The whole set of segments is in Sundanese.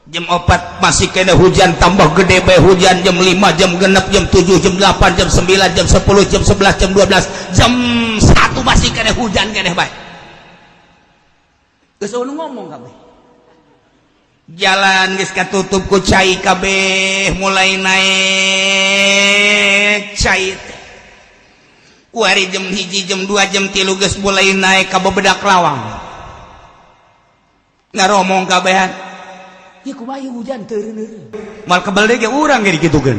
Jam 4 masih kena hujan, tambah gede bae hujan. Jam 5, jam 6, jam 7, jam 8, jam 9, jam 10, jam 11, jam 12, jam 1 masih kena hujan kena bae. Geus nu ngomong kabeh, jalan geus katutup ku cai kabeh. Mulai naik cai teh kuari jam 1, jam 2, jam 3 geus mulai naik ka bebedak lawang. Ngaromong kabehan ya, kumaha hujan teu eureun. Mal kebel deui ge urang ge dikitukeun.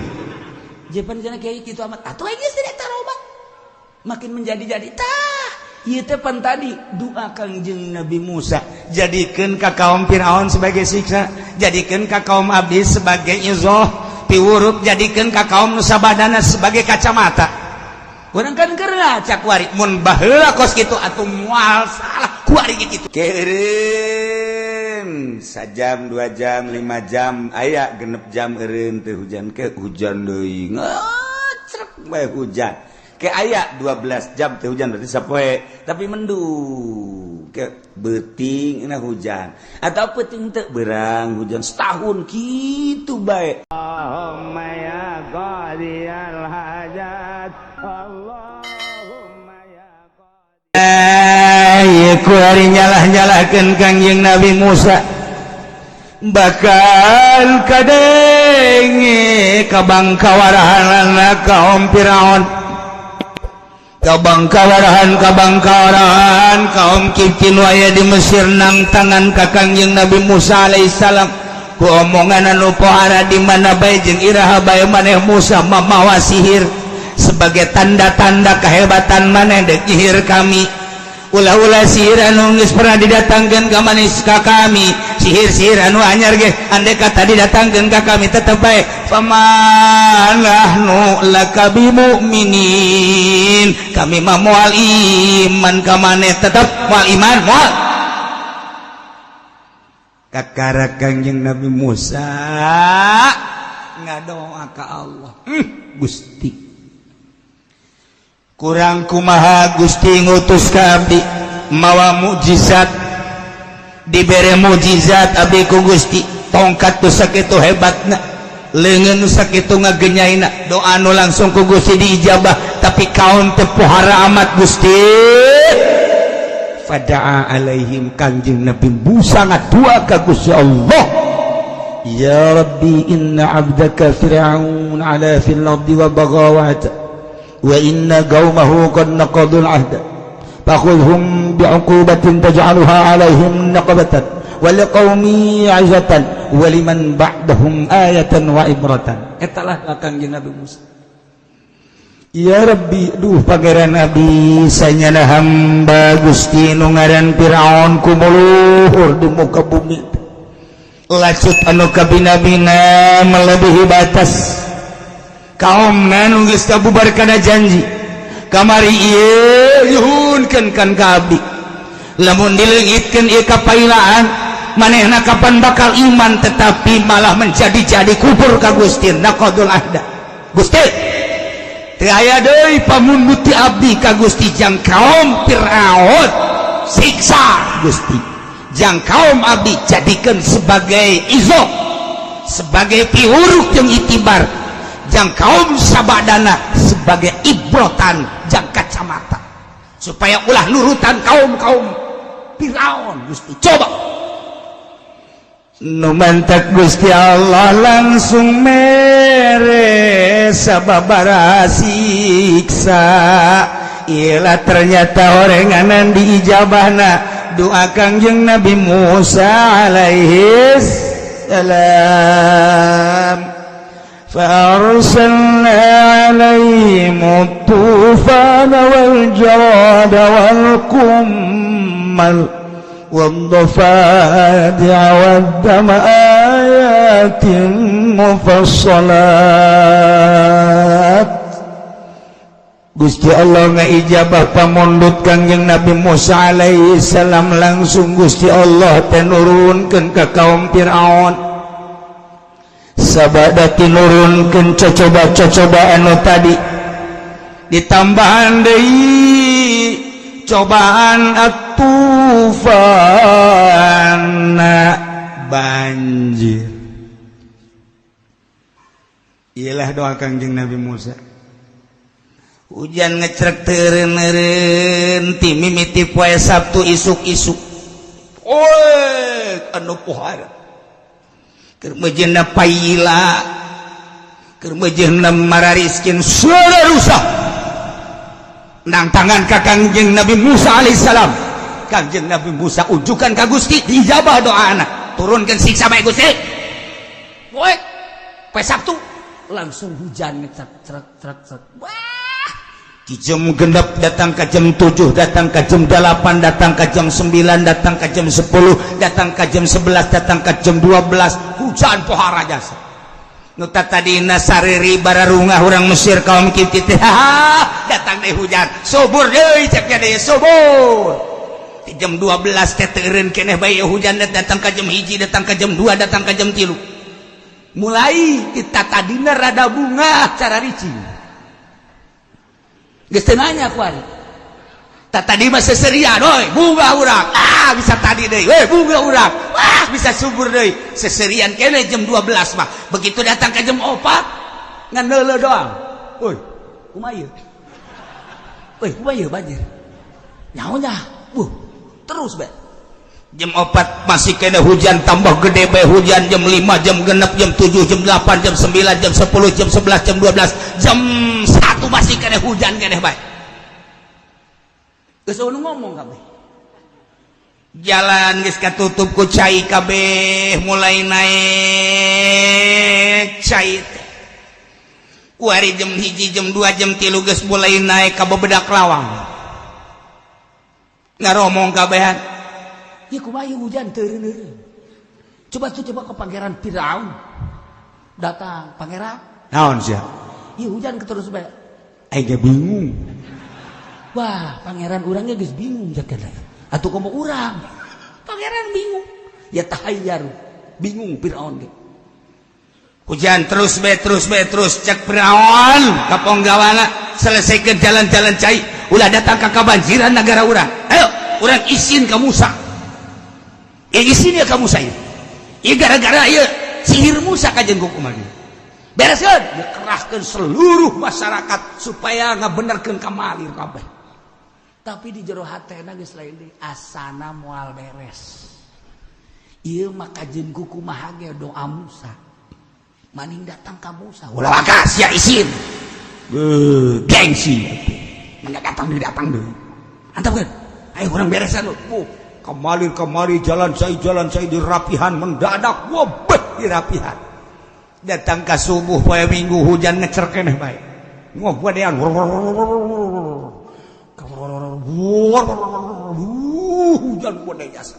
Jepan cenah kiai kitu amat atuh geus teh tarobat makin menjadi-jadi. Tah, ieu teh pan tadi doa Kangjeng Nabi Musa, jadikeun ka kaum Firaun sebagai siksa, jadikeun ka kaum abdi sebagai izoh piwurup, jadikeun ka kaum nu sabadana sebagai kacamata. Urang kan keur ngaca kuari. Mun baheula kos kitu atuh moal salah kuari kitu. Keureun sajam, 2 jam, 5 jam, aya 6 jam eureun teu hujan. Ke hujan deui, ngecrek bae hujan. Ke aya 12 jam teu hujan, berarti sapoe tapi mendung. Ke beuting na hujan atau peuting teu berang hujan, setahun kitu bae. Allahumma ya qadiyal hajat, Allahumma ya Kuari nyalah-nyalahkeun Kangjeng Nabi Musa, bakal kadenge kabangkawarahan kaum Firaun, kabangkawarahan, kabangkawarahan kaum Kibti nu aya di Mesir nang tangan ka Kangjeng Nabi Musa alaihissalam ku omongan anu pohara, di mana bae jeung iraha bae maneh Musa mamawa sihir sebagai tanda-tanda kehebatan maneh dek nyihir kami. Ulah-ulah sihir anu geus pernah didatangkeun ka manis ka kami, sihir-sihir anu anyar ge andai kata didatangkeun ka kami tetep bae fama nahnu laka bimu'minin, kami mah moal iman ka maneh, tetep moal iman, moal. Kakara Kangjeng Nabi Musa ngadoa ka Allah, Gusti, kurang kumaha Gusti ngutus ka abdi mawa mukjizat, dibere mukjizat abdi ku Gusti, tongkat tu sakitu hebatna, leungeun nu sakitu ngagenyaina, doa nu langsung ku Gusti diijabah, tapi kaum teu pohara amat Gusti. Fada'a alaihim, Kangjeng Nabi Musa ngadua ka Gusti Allah, ya Rabbi, inna abdaka Fir'aun ala fil ardi wa baghawata wa inna qaumahu qad naqadul ahda, fakhudhum bi'uqubatin taj'aluha alaihim naqabatan wa liqaumi 'izatan wa liman ba'dahum ayatan wa ibratan. Etalah Kangjeng Nabi Musa. Ya Rabbi, duh Pangeran Nabi, sanyana hamba Gusti nu ngaran Firaun kumuluhur di muka bumi, lacut anu kabina-bina, melebihi batas. Kaum nu geus kabubar kana janji kamari ieu nyuhunkeun kan ka abdi, lamun dileungitkeun ieu kapailaan manehna kapan bakal iman, tetapi malah menjadi-jadi kufur ka Gusti, naqadul ahda. Gusti, teu aya deui pamundut ti abdi ka Gusti. Jang kaum Firaun siksa Gusti, jang kaum abdi jadikan sebagai izo, sebagai piwuruk yang itibar, jang kaum sabadana sebagai ibrotan, jang kacamata supaya ulah nurutan kaum-kaum Firaun. Gusti, coba. Nu mantak Gusti Allah langsung mere sababara siksa. Iyalah, ternyata orenganan diijabahna doa Kangjeng Nabi Musa alaihi salam. فأرسلنا عليهم الطوفان والجراد والقمل والضفادع والدم آيات مفصلات. Gusti Allah ngaijabah pamundut Kangjeng Nabi Musa alaihi salam. Langsung Gusti Allah teh nurunkeun ka kaum Firaun sabada tinurunkeun cocoba-cocoba anu tadi, ditambahan deui cobaan atufana. Banjir. Iyalah doa Kangjeng Nabi Musa. Hujan ngecrek teu eureun-eureun ti mimiti poe Sabtu isuk-isuk. Oi, anu pohara. Keur meujeuhna paila. Keur meujeuhna marariskin suara rusak. Nang tangan ka Kangjeng Nabi Musa alaihissalam. Kangjeng Nabi Musa ujukan ka Gusti, diijabah doa anak. Turunkan siksa bae, Gusti. Woi, poe Sabtu langsung hujan ngecrek trek trek trek. Wah, di jam 6 datang ke jam 7, datang ke jam 8, datang ke jam 9, datang ke jam 10, datang ke jam 11, datang ke jam 12, hujan pohara jasa. Nu tadina sariri bararungah urang Mesir, kaum Kipti teh, datang deh hujan, subur deui ceknya deui, subur. Di jam 12 teh teu eureun keneh bae hujan, datang ke jam 1, datang ke jam 2, datang ke jam 3. Mulai kita tadina rada bunga cara ricing. Geus teu nanya kuari. Tak tadi mah seserian, oi, bunga urang. Ah, bisa tadi deui. We, bunga urang. Wah, bisa subur deui. Seserian kene jam 12 mah. Begitu datang ke jam 4, ngan neuleuh doang. Woi, kumaha ieu? Woi, kumaha ieu banjir? Nyaho nya. Terus be. Jam 4 masih kena hujan, tambah gede bae hujan. Jam 5, jam 6, jam 7, jam 8, jam 9, jam 10, jam 11, jam 12, jam 1 masih kena hujan keneh bae. Geus eueuh ngomong kabeh. Jalan geus katutup ku cai kabeh, mulai naik cai teh. Kuari jam 1, jam 2, jam 3 geus mulai naik ka bebedak lawang. Ngaromong kabehan. Ya kumaha hujan teu eureun. Coba tuh, coba ke Pangeran Firaun. Datang, "Pangeran." Naon sia? Iya, hujan terus bae. Aing ge bingung. Wah, pangeran urangnya geus bingung jaga. Atuh komo urang. Pangeran bingung. Ya tahayyar. Bingung Firaun ge. Hujan terus be, terus be, terus. Cek Firaun ka ponggawana, selesaikan jalan-jalan cai, ulah datang ka kabanjiran negara urang. Ayo urang isin ka Musa ya, isin ya ka Musa ya. Ya gara-gara ya sihir Musa kajen kumaha bereskeun, dikerahkeun seluruh masyarakat supaya ngabenerkeun kamalir kabeh. Tapi di jero hatena geus lain deui, asana moal beres. Ieu mah kajeun kumaha ge doa Musa. Maning datang ka Musa. Ulah waka sia isin. Beuh, gengsi. Enggak datang deui, datang deui. Antap kan? Ayo urang beresan lu. Oh, kemalir kemari jalan saya, jalan saya dirapihan mendadak, wah, dirapihan. Datang ke subuh poe Minggu hujan ngecer keneh bae. Ngobodean. Hujan gede jasa.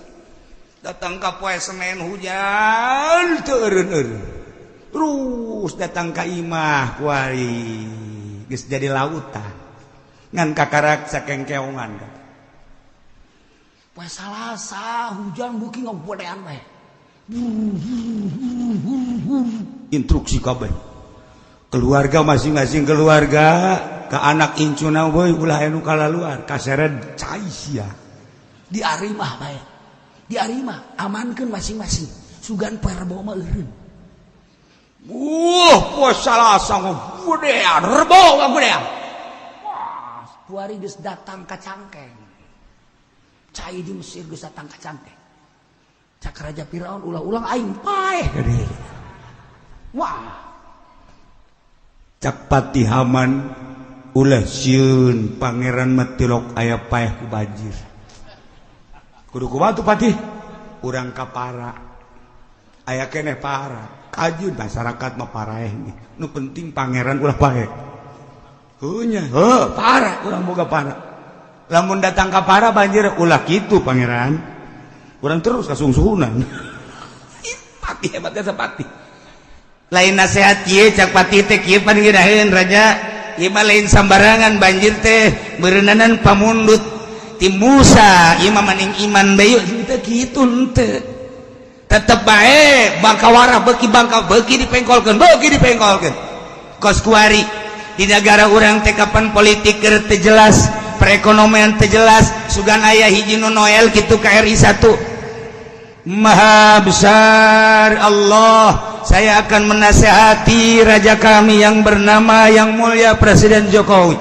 Datang ke poe Senin hujan teu eureun-eureun. Terus datang ka imah kuari geus jadi lautan. Ngan kakarak sakengkeongan. Poe Salasa hujan beuki ngobodean bae. Instruksi kabeh. Keluarga masing-masing, keluarga ke anak incuna, boy, ulah anu kalaluar kaseret cai sia. Di arimah bae. Di arimah amankeun masing-masing. Sugan poe Rebo mah eureun. Wah, poe Salasa ngobodean, Rebo ngobodean. Wah, kuari geus datang ka cangkeng. Cai di Mesir geus datang ka cangkeng. Cak Raja Firaun, ulah-ulang aing paeh gede. Wah, Cak Patih Haman, ulah sieun, pangeran mah tilok aya paeh ku banjir. Kudu kumaha tuh, Patih? Urang kapara. Aya keneh para. Kajeun masyarakat mah paraeh nih. Nu penting pangeran ulah paeh. Heuh nya, heuh para urang boga para. Lamun datang ka para banjir, ulah kitu, pangeran. Urang terus kasungsuhunan. Ih, Patih hebatnya sepatih. Lain nasihat kieu cak Patih teh kieu pan ngeunaheun, raja. Ieu mah lain sambarangan banjir teh, beureunanan pamundut ti Musa, ieu mah maning iman bae teh kitu henteu. Tetep bae bangka warah beuki bangka, beuki dipengkolkeun, beuki dipengkolkeun. Kos kuari di negara urang teh kapan politik keur teu jelas, perekonomian teu jelas, sugan aya hiji nu Noel kitu ka RI 1. Maha besar Allah. Saya akan menasehati raja kami yang bernama yang mulia Presiden Jokowi.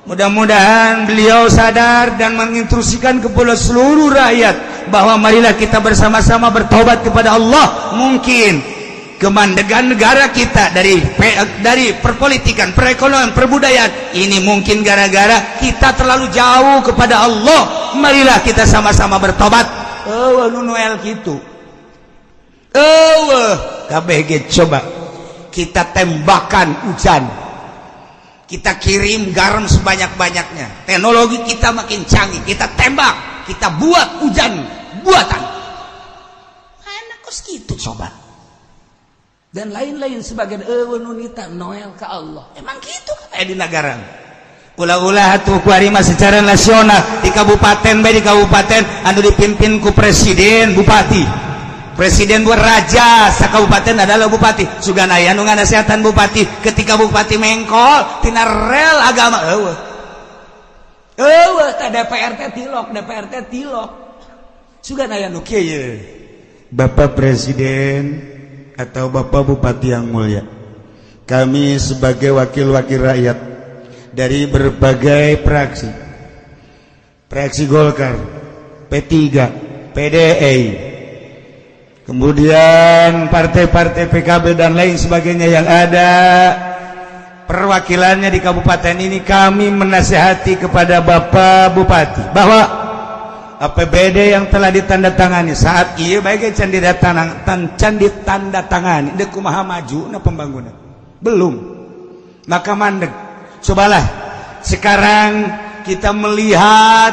Mudah-mudahan beliau sadar dan menginstruksikan kepada seluruh rakyat bahwa marilah kita bersama-sama bertobat kepada Allah. Mungkin kemandegan negara kita dari perpolitikan, perekonomian, perbudayaan ini mungkin gara-gara kita terlalu jauh kepada Allah. Marilah kita sama-sama bertobat. Oh, nu Noel gitu. Oh, KBG, coba kita tembakan hujan, kita kirim garam sebanyak-banyaknya, teknologi kita makin canggih, kita tembak, kita buat hujan buatan. Mana kos gitu coba dan lain-lain sebagian. Eh, nunita Noel ke Allah emang gitu kan di negara. Ulah-ulah tuh kuari mah secara nasional di kabupaten bae, di kabupaten anu dipimpin ku presiden bupati, presiden buat raja sakabupaten adalah bupati, sugan aya nu nganasehatan bupati. Ketika bupati mengkol tina rel agama, eueuh eueuh tah. DPR teh tilok, DPR teh tilok, sugan aya nu kieu. Bapak Presiden atau Bapak Bupati yang mulia, kami sebagai wakil-wakil rakyat dari berbagai fraksi, fraksi Golkar, P3, PDI, kemudian partai-partai PKB dan lain sebagainya yang ada perwakilannya di kabupaten ini, kami menasehati kepada Bapak Bupati bahwa APBD yang telah ditandatangani saat iya baik can ditandatangani, can ditandatangani, dek kumaha maju na pembangunan? Belum, maka mandek. Cobalah sekarang kita melihat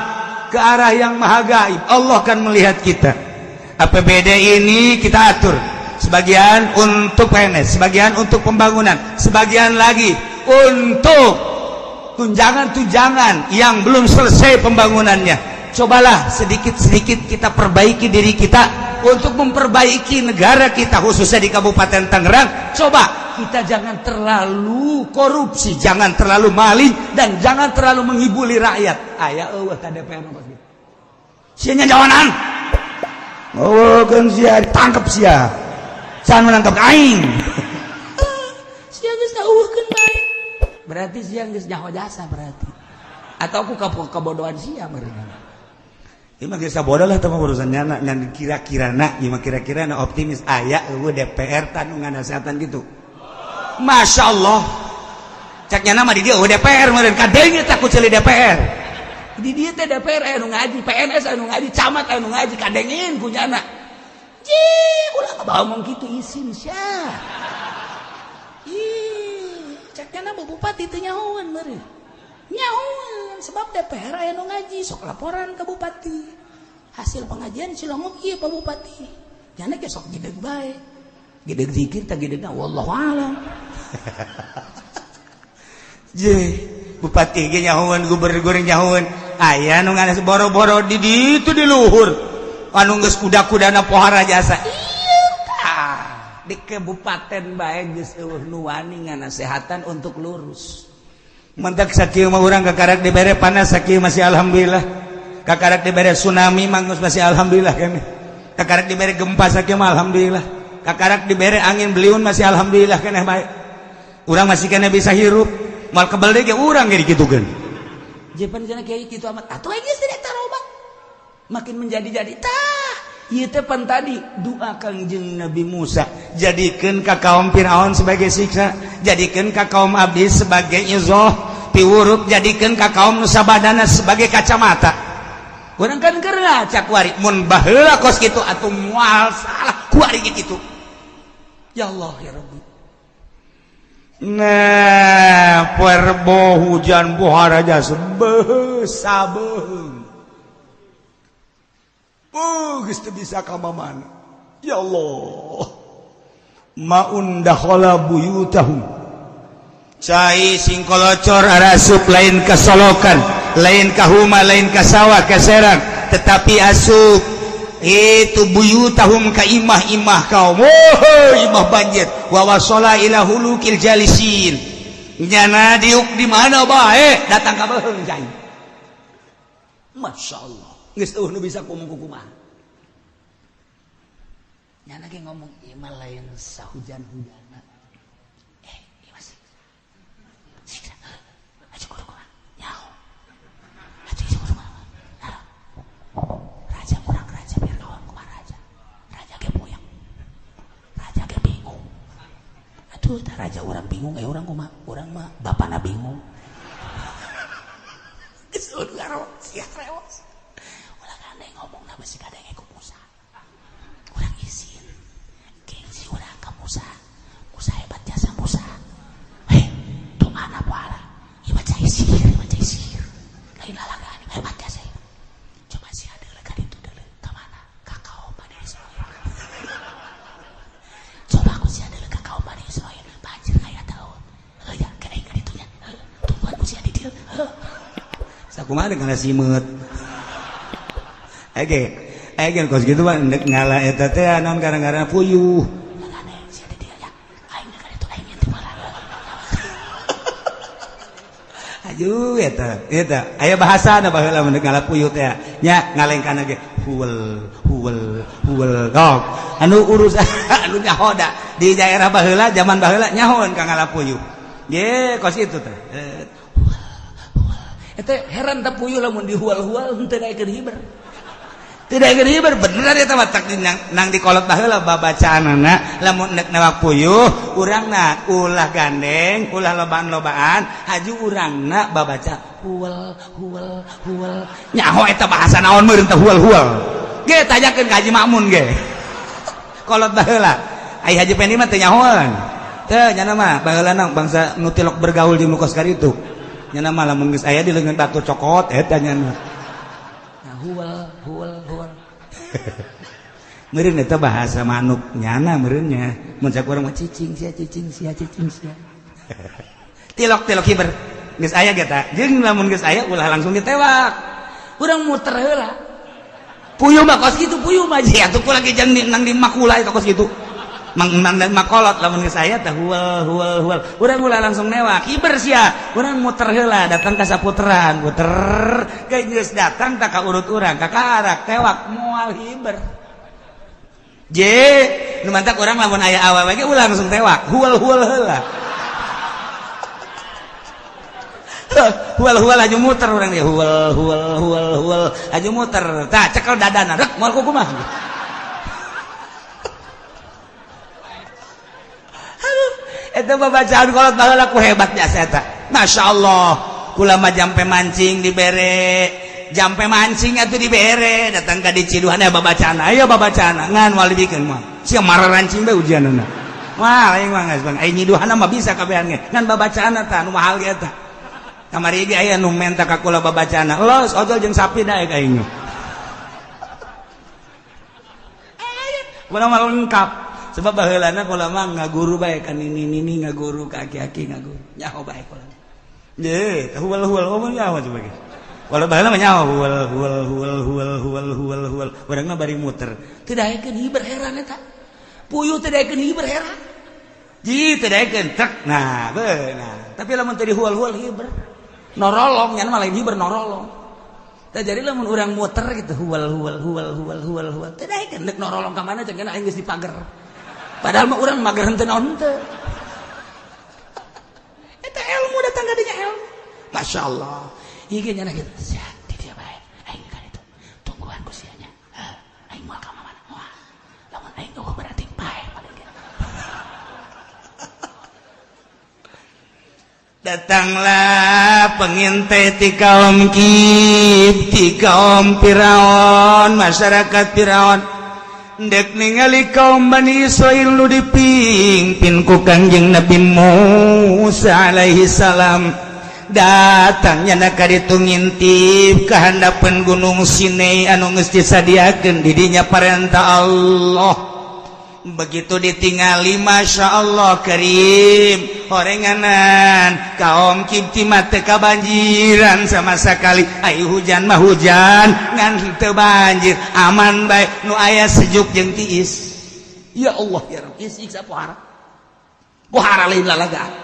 ke arah yang maha gaib. Allah akan melihat kita. APBD ini kita atur sebagian untuk PNS, sebagian untuk pembangunan, sebagian lagi untuk tunjangan-tunjangan yang belum selesai pembangunannya. Cobalah sedikit-sedikit kita perbaiki diri kita untuk memperbaiki negara kita, khususnya di Kabupaten Tangerang. Coba kita jangan terlalu korupsi, jangan terlalu maling, dan jangan terlalu mengibuli rakyat. Aya eueuh ka DPR mah gitu. Sia jawanan. Oh, kan sia ditangkap sia. Jangan menangkap aing. Sia geus ngaueuhkeun bae. Berarti sia geus nyaho jasa berarti. Atau aku kebodohan sia meureun. Ieu mah geus bodoh lah teh urusan nyana ngan kira-kira na, ieu mah kira-kira na optimis aya eueuh DPR tanu nganasehatan gitu. Masya Allah, cek nyana mah di dieu DPR meureun kadenge tak ku ceuli DPR. Di dieu teh DPR aya nu ngaji, PNS aya nu ngaji, camat aya nu ngaji, kadengin ku nyana. Ji, ulah ngomong kitu, isin sia. Ih, cek nyana bupati teu nyahoan meureun. Nyahoan sebab DPR aya nu ngaji, sok laporan ke bupati. Hasil pengajian Cilongok ieu, Pak Bupati. Nyana ge sok gideg bae. Gideg zikir tah gidegna, wallahu alam. Je, bupati ge nyahoan, gubernur nyahoan. Aya nu nganas boro-boro di ditu di luhur. Anu geus kuda-kudana pohara jasa. Iya tah. Di kabupaten bae geus eueuh nu wani nganasehatan untuk lurus. Mentak sakieu mah urang kakarak dibere panas sakieu masih alhamdulillah. Kakarak dibere tsunami mah geus masih alhamdulillah kami. Kakarak dibere gempa sakieu mah alhamdulillah. Kakarak dibere angin beliun masih alhamdulillah keneh bae. Urang masih kena bisa hirup. Mal kebel deui ge urang ge dikitukeun. Jepan cenah kiai kitu amat. Atuh geus tidak tarobat. Makin menjadi-jadi tah. Ieu teh pan tadi doa Kangjeng Nabi Musa, jadikeun ka kaum Firaun sebagai siksa, jadikeun ka kaum abdi sebagai izoh piwurup, jadikeun ka kaum nu sabadana sebagai kacamata. Urang kan keur ngaca kuari, mun baheula kos kitu atuh moal salah kuari kitu. Ya Allah ya Rabbi. Nah, perbo hujan pohara jasa beuh sabeung. Oh, geus teu bisa ka mana. Ya Allah. Maun dakhala buyutahum. Cai singkolocor arasup lain ka solokan, lain ka huma, lain ka sawah, ka serang, tetapi asup itu buyutahum ka imah-imah kaum. Oh, imah banjir. Wa wasala ila hulukil jalisin. Nyana diuk di mana bae datang ka beuheung cai. Masya Allah. Geus eueuh nu bisa ngomong kumaha. Nyana ge ngomong ieu mah lain sahujan-hujana. Ieu mah siksa. Aja kudu kumaha? Nyaho. Aja kudu kumaha? Raja kurang raja biar kawan kumaha raja. Raja ge puyeng. Raja ge bingung. Atuh tah raja urang bingung urang kumaha? Urang mah bapana bingung. Geus udah sia rewas. Ulah gandeng ngomongna bisi kadenge ku Musa. Urang izin. Gengsi urang ka Musa. Musa hebat jasa Musa. Hei, doana pahala. Ieu mah cai sihir, ieu mah cai sihir. Lain lalagaan hebat jasa. Coba sia deuleu ka ditu deuleu ka mana? Ka kaum Bani Israil. Coba aku sia deuleu ka kaum Bani Israil. Banjir aya taun. Heuh ya, ke aing ka ditu nya. Heuh, tungguan ku sia di dieu. Heuh. Sakumaha dengan simeut. Ege, ege kos kitu mah ndek ngala eta teh naon gara-gara puyuh. Sia di dieu nya. Aing ka ditu aing ngintip heula. Aduh eta, eta aya bahasana baheula mun ngala puyuh teh nya ngalengkana ge huwel huwel huwel. Dok, anu urus anu nyaho da di daerah baheula zaman baheula nyahoeun ka ngala puyuh. Ye kos kitu teh. Eta heran teh puyuh lamun dihual-hual henteu daekeun hiber. Teu daekeun hiber beneran eta mah tak nang dikolot baheula babacaanana lamun nek newak puyuh urangna ulah gandeng ulah lobaan-lobaan haju urangna babaca huwal huwal huwal. Nyaho eta bahasa naon meureun teh huwal-huwal. Ge tanyakeun ka Haji Makmun ge. Kolot baheula. Ai Haji Pendi mah teu nyahoeun. Teu nyana mah baheula bangsa nu tilok bergaul jeung nu kos karitu. Nyana mah lamun geus aya di leungeun batu cokot eta nyana. Nah, huwal huwal huwal. Meureun eta bahasa manuk nyana meureunnya. Mun cak urang mah cicing sia cicing sia cicing sia. Tilok-tilok hiber. Geus aya ge ta. Jeung lamun geus aya ulah langsung ditewak. Urang muter heula. Puyuh mah kos kitu puyuh mah sia atuh lagi jeung nang di makula eta kos kitu. Mang nang makolot lamun geus aya teh huwal huwal huwal. Urang ulah langsung newak. Hiber sia. Urang muter heula datang ka saputeran, muter geus datang tak ka urut urang, ka karak tewak moal hiber. Je, nu mantak urang lamun aya awewe ge ulah langsung tewak, huwal-huwal heula. Huwal-huwal aju muter urang dia, huwal huwal huwal huwal aju muter. Tah cekel dadana, rek moal kumaha. Aduh, eta babacaan kolot baheula ku hebat jasa eta. Masyaallah, kula mah jampe mancing dibere. Jampe mancing atuh dibere, datang ka di Ciduhan aya babacaan, ayo babacaan ngan moal dibikeun mah. Sia mararancing bae ujianna. Wah, aing mah geus bang, aing nyiduhana mah bisa kabehan ge. Ngan babacaanna tah nu mahal ge eta. Kamari ge aya nu menta ka kula babacaanna. Los ojol jeung sapi daek aing. Kula mah lengkap. Sebab baheulana kula mah ngaguru bae ka nini-nini ngaguru ka aki-aki ngaguru. Nyaho bae kula. Ye, huwal-huwal omong nyaho coba ge. Walau baheula mah nyaho huwal huwal huwal huwal huwal huwal huwal urangna bari muter. Teu daekeun hiber heran eta. Puyuh teu daekeun hiber heran. Ji teu daekeun trek nah beunang. Tapi lamun teu dihual-hual hiber. Norolong nya mah lain hiber norolong. Tah jadi lamun urang muter gitu huwal huwal huwal huwal huwal huwal teu daekeun deuk norolong ka mana cenah aing geus dipager. Padahal mah urang mager henteu naon henteu. Eta ilmu datang ka dinya ilmu. Masyaallah. Ieu ge nyana kitu. Sia di dieu bae. Aing ka ditu. Tungguan ku sia nya. Aing moal ka mana? Moal. Lamun aing eueuh berarti paeh paling ge. Datanglah pengintai ti kaum Kib, ti kaum Firaun, masyarakat Firaun. Dek ningali kaum Bani Israil nu dipimpin ku Kangjeng Nabi Musa alaihi salam. Datangnya nak ditu ngintip ka handapeun Gunung Sinai anu geus disadiakeun di dinya parentah Allah. Begitu ditingali Masya Allah Karim horenganan kaum Kibti mah teu kabanjiran sama sekali. Ai hujan mah hujan ngan teu banjir, aman bae nu aya sejuk jeung tiis. Ya Allah ya Rabb, is pohara. Pohara lain lalagaan.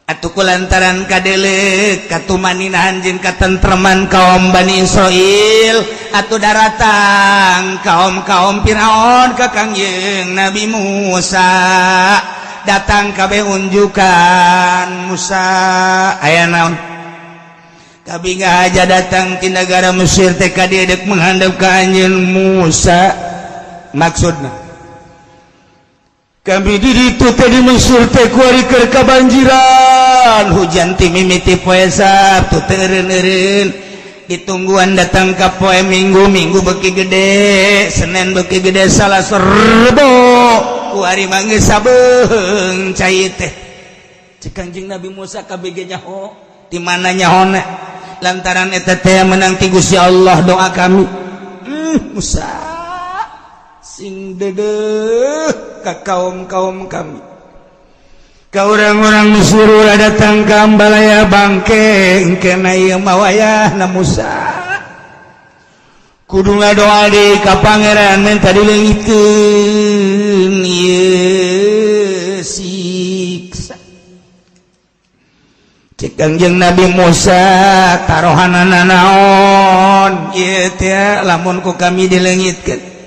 Atuh ku lantaran kadeuleu katumaninan jeung katentreman kaum Bani Israil, atuh daratang kaum-kaum Firaun ka Kangjeng Nabi Musa. Datang kabeh unjukan Musa, aya naon? Kami aja datang ti negara Mesir teh ka dieu deuk menghandap ka anjeun Musa. Maksudna kami di ditu teh di Mesir teh kuari keur kabanjiran hujan ti mimiti poe Sabtu teu eureun-eureun, ditungguan datang ka poe Minggu, Minggu beuki gede, Senin beuki gede, Salasa, Rebo, kuari mah geus sabeung cai teh. Cek Kangjeng Nabi Musa, kabeh ge nyaho di mana nyahona, lantaran eta teh menang ti Gusti Allah doa kami. Musa, sing dedeh ka kaum-kaum kami, ka orang-orang Mesir, ulah datang ka ambalaya bangke. Engkena ieu mah wayahna Musa kudu ngadoa di ka pangeran minta dileungitkeun ieu siksa. Cek Kangjeng Nabi Musa, tarohanana naon ieu teh lamun ku kami dileungitkeun?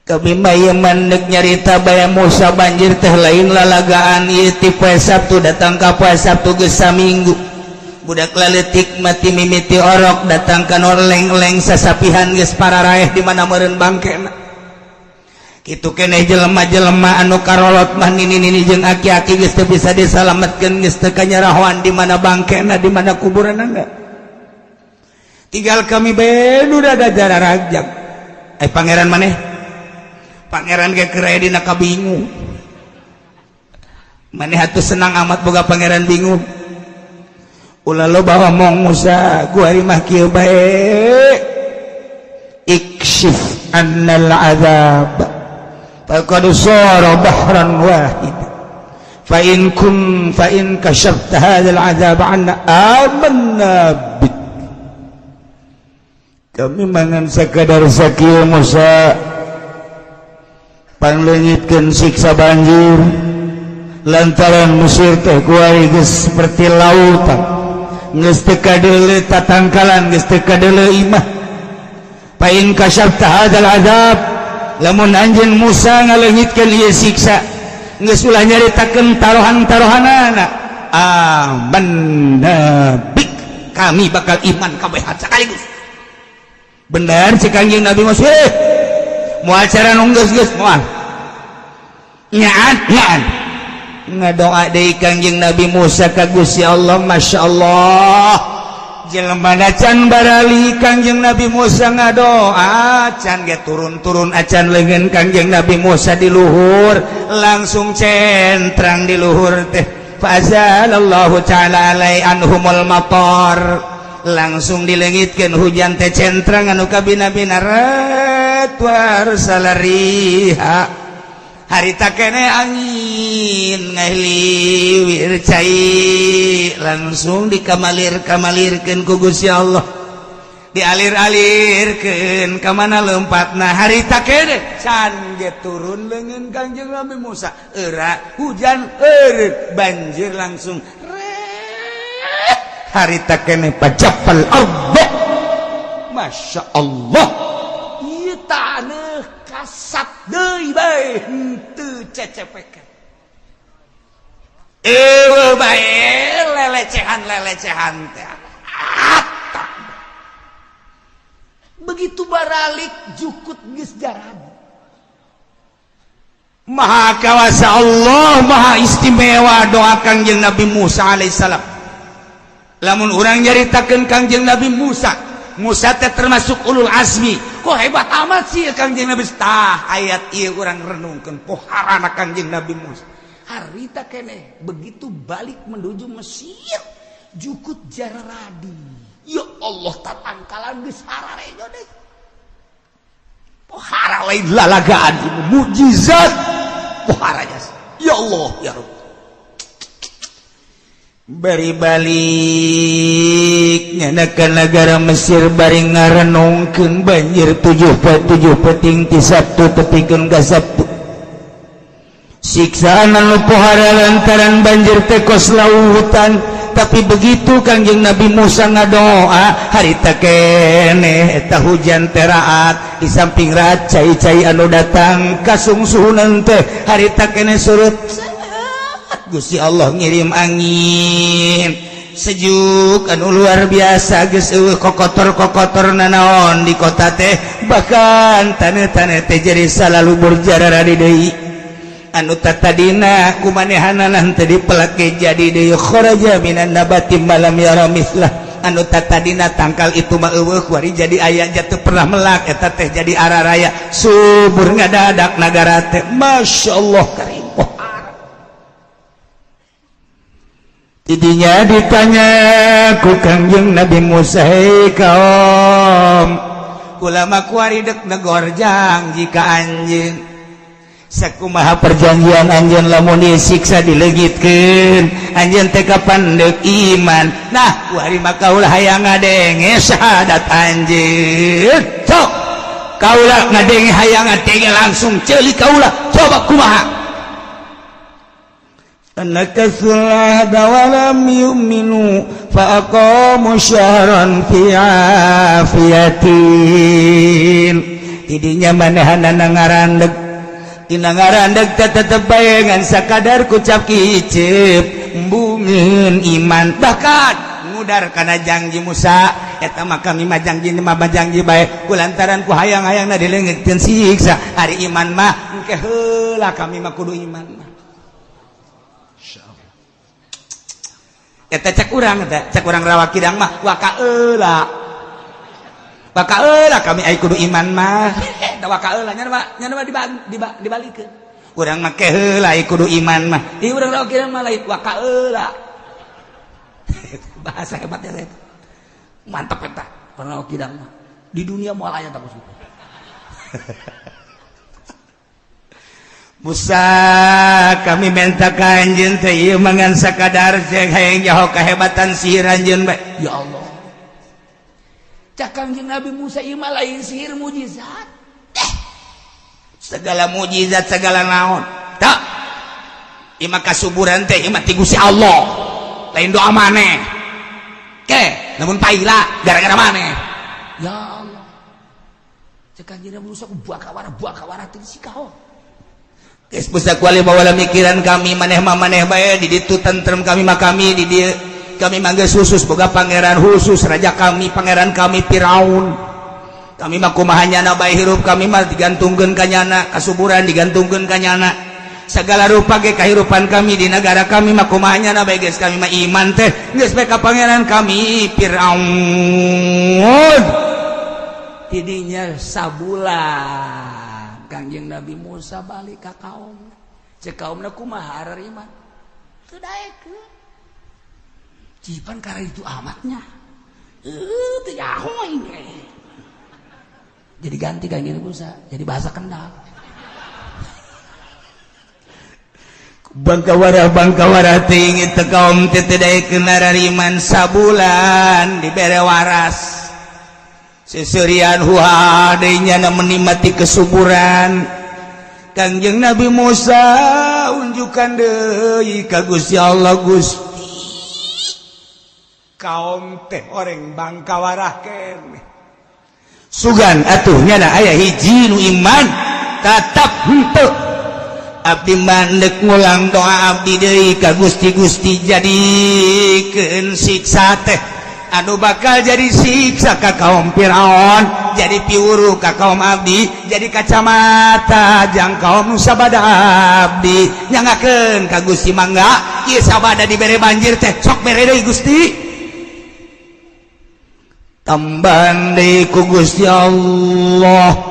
Kami mah ieu mandek nyarita baya Musa, banjir teh lain lalagaan ieu ti poe Sabtu datang ka poe Sabtu geus saminggu. Budak laletik mati mimiti orok datang ka leng-leng sasapihan geus pararaeh, di mana meureun bangkena kitu keneh. Jelema-jelema anu karolot mah nini-nini jeung aki-aki geus teu bisa disalametkeun, geus teu kanyarahoan di mana bangkena, di mana kuburanna. Tinggal kami bae nu da jararagjag. Eh, pangeran maneh, pangeran ge keur aya dina kabingung. Maneh atuh senang amat boga pangeran bingung. Ulah loba omong Musa, kuari mah kieu bae, ikshif annal azab faqad sara bahran wahid, fa in kun fa in kashafta hadzal azab anna amanna bik. Kami mangan sakadar sakieu Musa, pangleungitkeun siksa banjir lantaran Mesir teh kuari geus seperti lautan, geus teu kadeuleu tatangkalan, geus teu kadeuleu imah. Fa in kasyafta hadzal azab, lamun anjeun Musa ngaleungitkeun ieu siksa, geus ulah nyaritakeun tarohan-tarohanana, amanna bik, kami bakal iman kabeh sekaligus. Bener cek Kangjeng Nabi Musa, eh, moal cara nu geus geus moal nyaan nyaan. Ngadoa deui Kangjeng Nabi Musa ka Gusti Allah. Masya Allah, jelema can barali Kangjeng Nabi Musa ngadoa can ge turun-turun acan leungeun Kangjeng Nabi Musa di luhur, langsung centrang di luhur teh. Fazalallahu ta'ala alai anhumul matar, langsung dileungitkeun hujan teh, centrang anu kabina-bina ret warsalariha. Harita kene angin ngahliwir cai, langsung dikamalir-kamalirkeun ku Gusti Allah, dialir-alirkeun ka mana lempatna. Harita kene can ge turun leungeun Kangjeng Nabi Musa, era hujan eureut, banjir langsung ret. Harita kene pajapal ardo. Masya Allah, ieu taneuh kasat deui bae henteu cecepekan. Eueuh bae lelecehan-lelecehan teh. Atap. Begitu baralik jukut geus jarad. Maha kawasa Allah, maha istimewa doa Kangjeng Nabi Musa alaihissalam. Lamun urang nyaritakeun Kangjeng Nabi Musa, Musa teh termasuk ulul azmi. Kok hebat amat sih Kangjeng Nabi? Tah, ayat ieu urang renungkeun poharana Kangjeng Nabi Musa. Harita keneh begitu balik menuju Mesir, jukut jararadi. Ya Allah, tatangkalan geus hararejo deh. Pohara lain lalagaan ini mukjizat poharanya. Ya Allah, ya Rabb. Bari balik nyanakan negara Mesir, bari ngarenungkeun banjir 7 poe 7 peuting ti Sabtu tepikeun ka Sabtu. Siksaan anu pohara lantaran banjir teh kos lautan. Tapi begitu Kangjeng Nabi Musa ngadoa harita keneh eta hujan teraat di samping raat cai-cai anu datang kasungsuhunan teh harita keneh surut. Gusti Allah ngirim angin sejuk anu luar biasa geus eueuh kokotor-kokotor nanaon di kota teh, bahkan taneuh-taneuh teh jadi salalubur jarara di deui anu tatadina kumanehanana teh dipelake jadi deui kharaja minan nabati malam yara mislah anu tatadina tangkal itu mah eueuh kuari jadi aya jatuh pernah melak eta teh jadi araraya subur ngadadak nagara teh masyaallah karim. Tidinya ditanya ku Kangjeng Nabi Musa, hei kaum ulama kuari dek negor jang jika anjeun sakumaha perjanjian anjeun lamun disiksa dileungitkeun anjeun teh kapan deuk iman. Nah kuari mah kaula hayang ngadenge syahadat anjeun sok kaula ngadenge hayang ngadenge langsung ceuli kaula coba kumaha. Nakasul ahda wa lam yu'minu fa aqamu syahran fi afiyatin. Tidinya manehanana ngarandeg dina ngarandeg teh tetep bae ngan sakadar kucap kicep embungeun iman bahkan ngudar kana janji Musa eta mah kami mah janji mah janji bae kulantaran ku hayang-hayangna dileungitkeun siksa ari iman mah engke heula kami mah kudu iman mah. Eta cek urang eta cek urang rawa kidang mah wakaeula wakaeula kami ai kudu iman mah da wakaeula nya mah nya mah dibalikeun urang mah keheula ai kudu iman mah ieu urang rawa kidang mah lain wakaeula. Bahasa hebatnya eta mantap eta urang rawa kidang mah di dunia moal aya tak kusuka. Musa kami minta ka anjeun teh ieu mangan sakadar cek hayang nyaho kahebatan sihir anjeun bae. Ya Allah. Cak Kangjeng Nabi Musa ieu mah lain sihir mujizat. Segala mujizat segala naon. Tak. Ieu mah kasuburan teh ieu mah ti Gusti Allah. Lain doa maneh. Ke, lamun paila gara-gara maneh. Ya Allah. Cak Kangjeng Nabi Musa ku buaka-wara teh si kaho. Geus busa kuali bawa mikiran kami maneh mah maneh bae di ditu tentrem kami mah kami di dieu kami mah geus khusus boga pangeran khusus raja kami pangeran kami Firaun kami mah kumaha nyana bae hirup kami mah digantungkeun ka nyana kasuburan digantungkeun ka nyana segala rupa ge kahirupan kami di negara kami mah kumaha nyana bae geus kami mah iman teh geus bae ka pangeran kami Firaun. Tidinya sabulan Kangjeng Nabi Musa balik ka kaum cek kaumna kumaha iman teu daekeun cipan karena itu amatnya teu nyaho aing jadi ganti Kangjeng Nabi Musa jadi bahasa Kendal bangkawara teh teu kaum teh teu daekeun iman sabulan dibere waras seserian huha deui nyana menikmati kesuburan. Kangjeng Nabi Musa unjukan deui ka Gusti Allah Gusti kaum teh oreng bangkawarah keneh sugan atuh nyana aya hiji nu iman tetap henteu abdi mandek ngulang doa abdi deui ka Gusti Gusti jadikeun siksa teh anu bakal jadi siksa ka kaum Firaun jadi piwuru ka kaum abdi jadi kacamata jang kaum sabada abdi nyangakeun ka Gusti mangga ieu sabada dibere banjir teh sok bere deui Gusti tambahan deui ku Gusti Allah.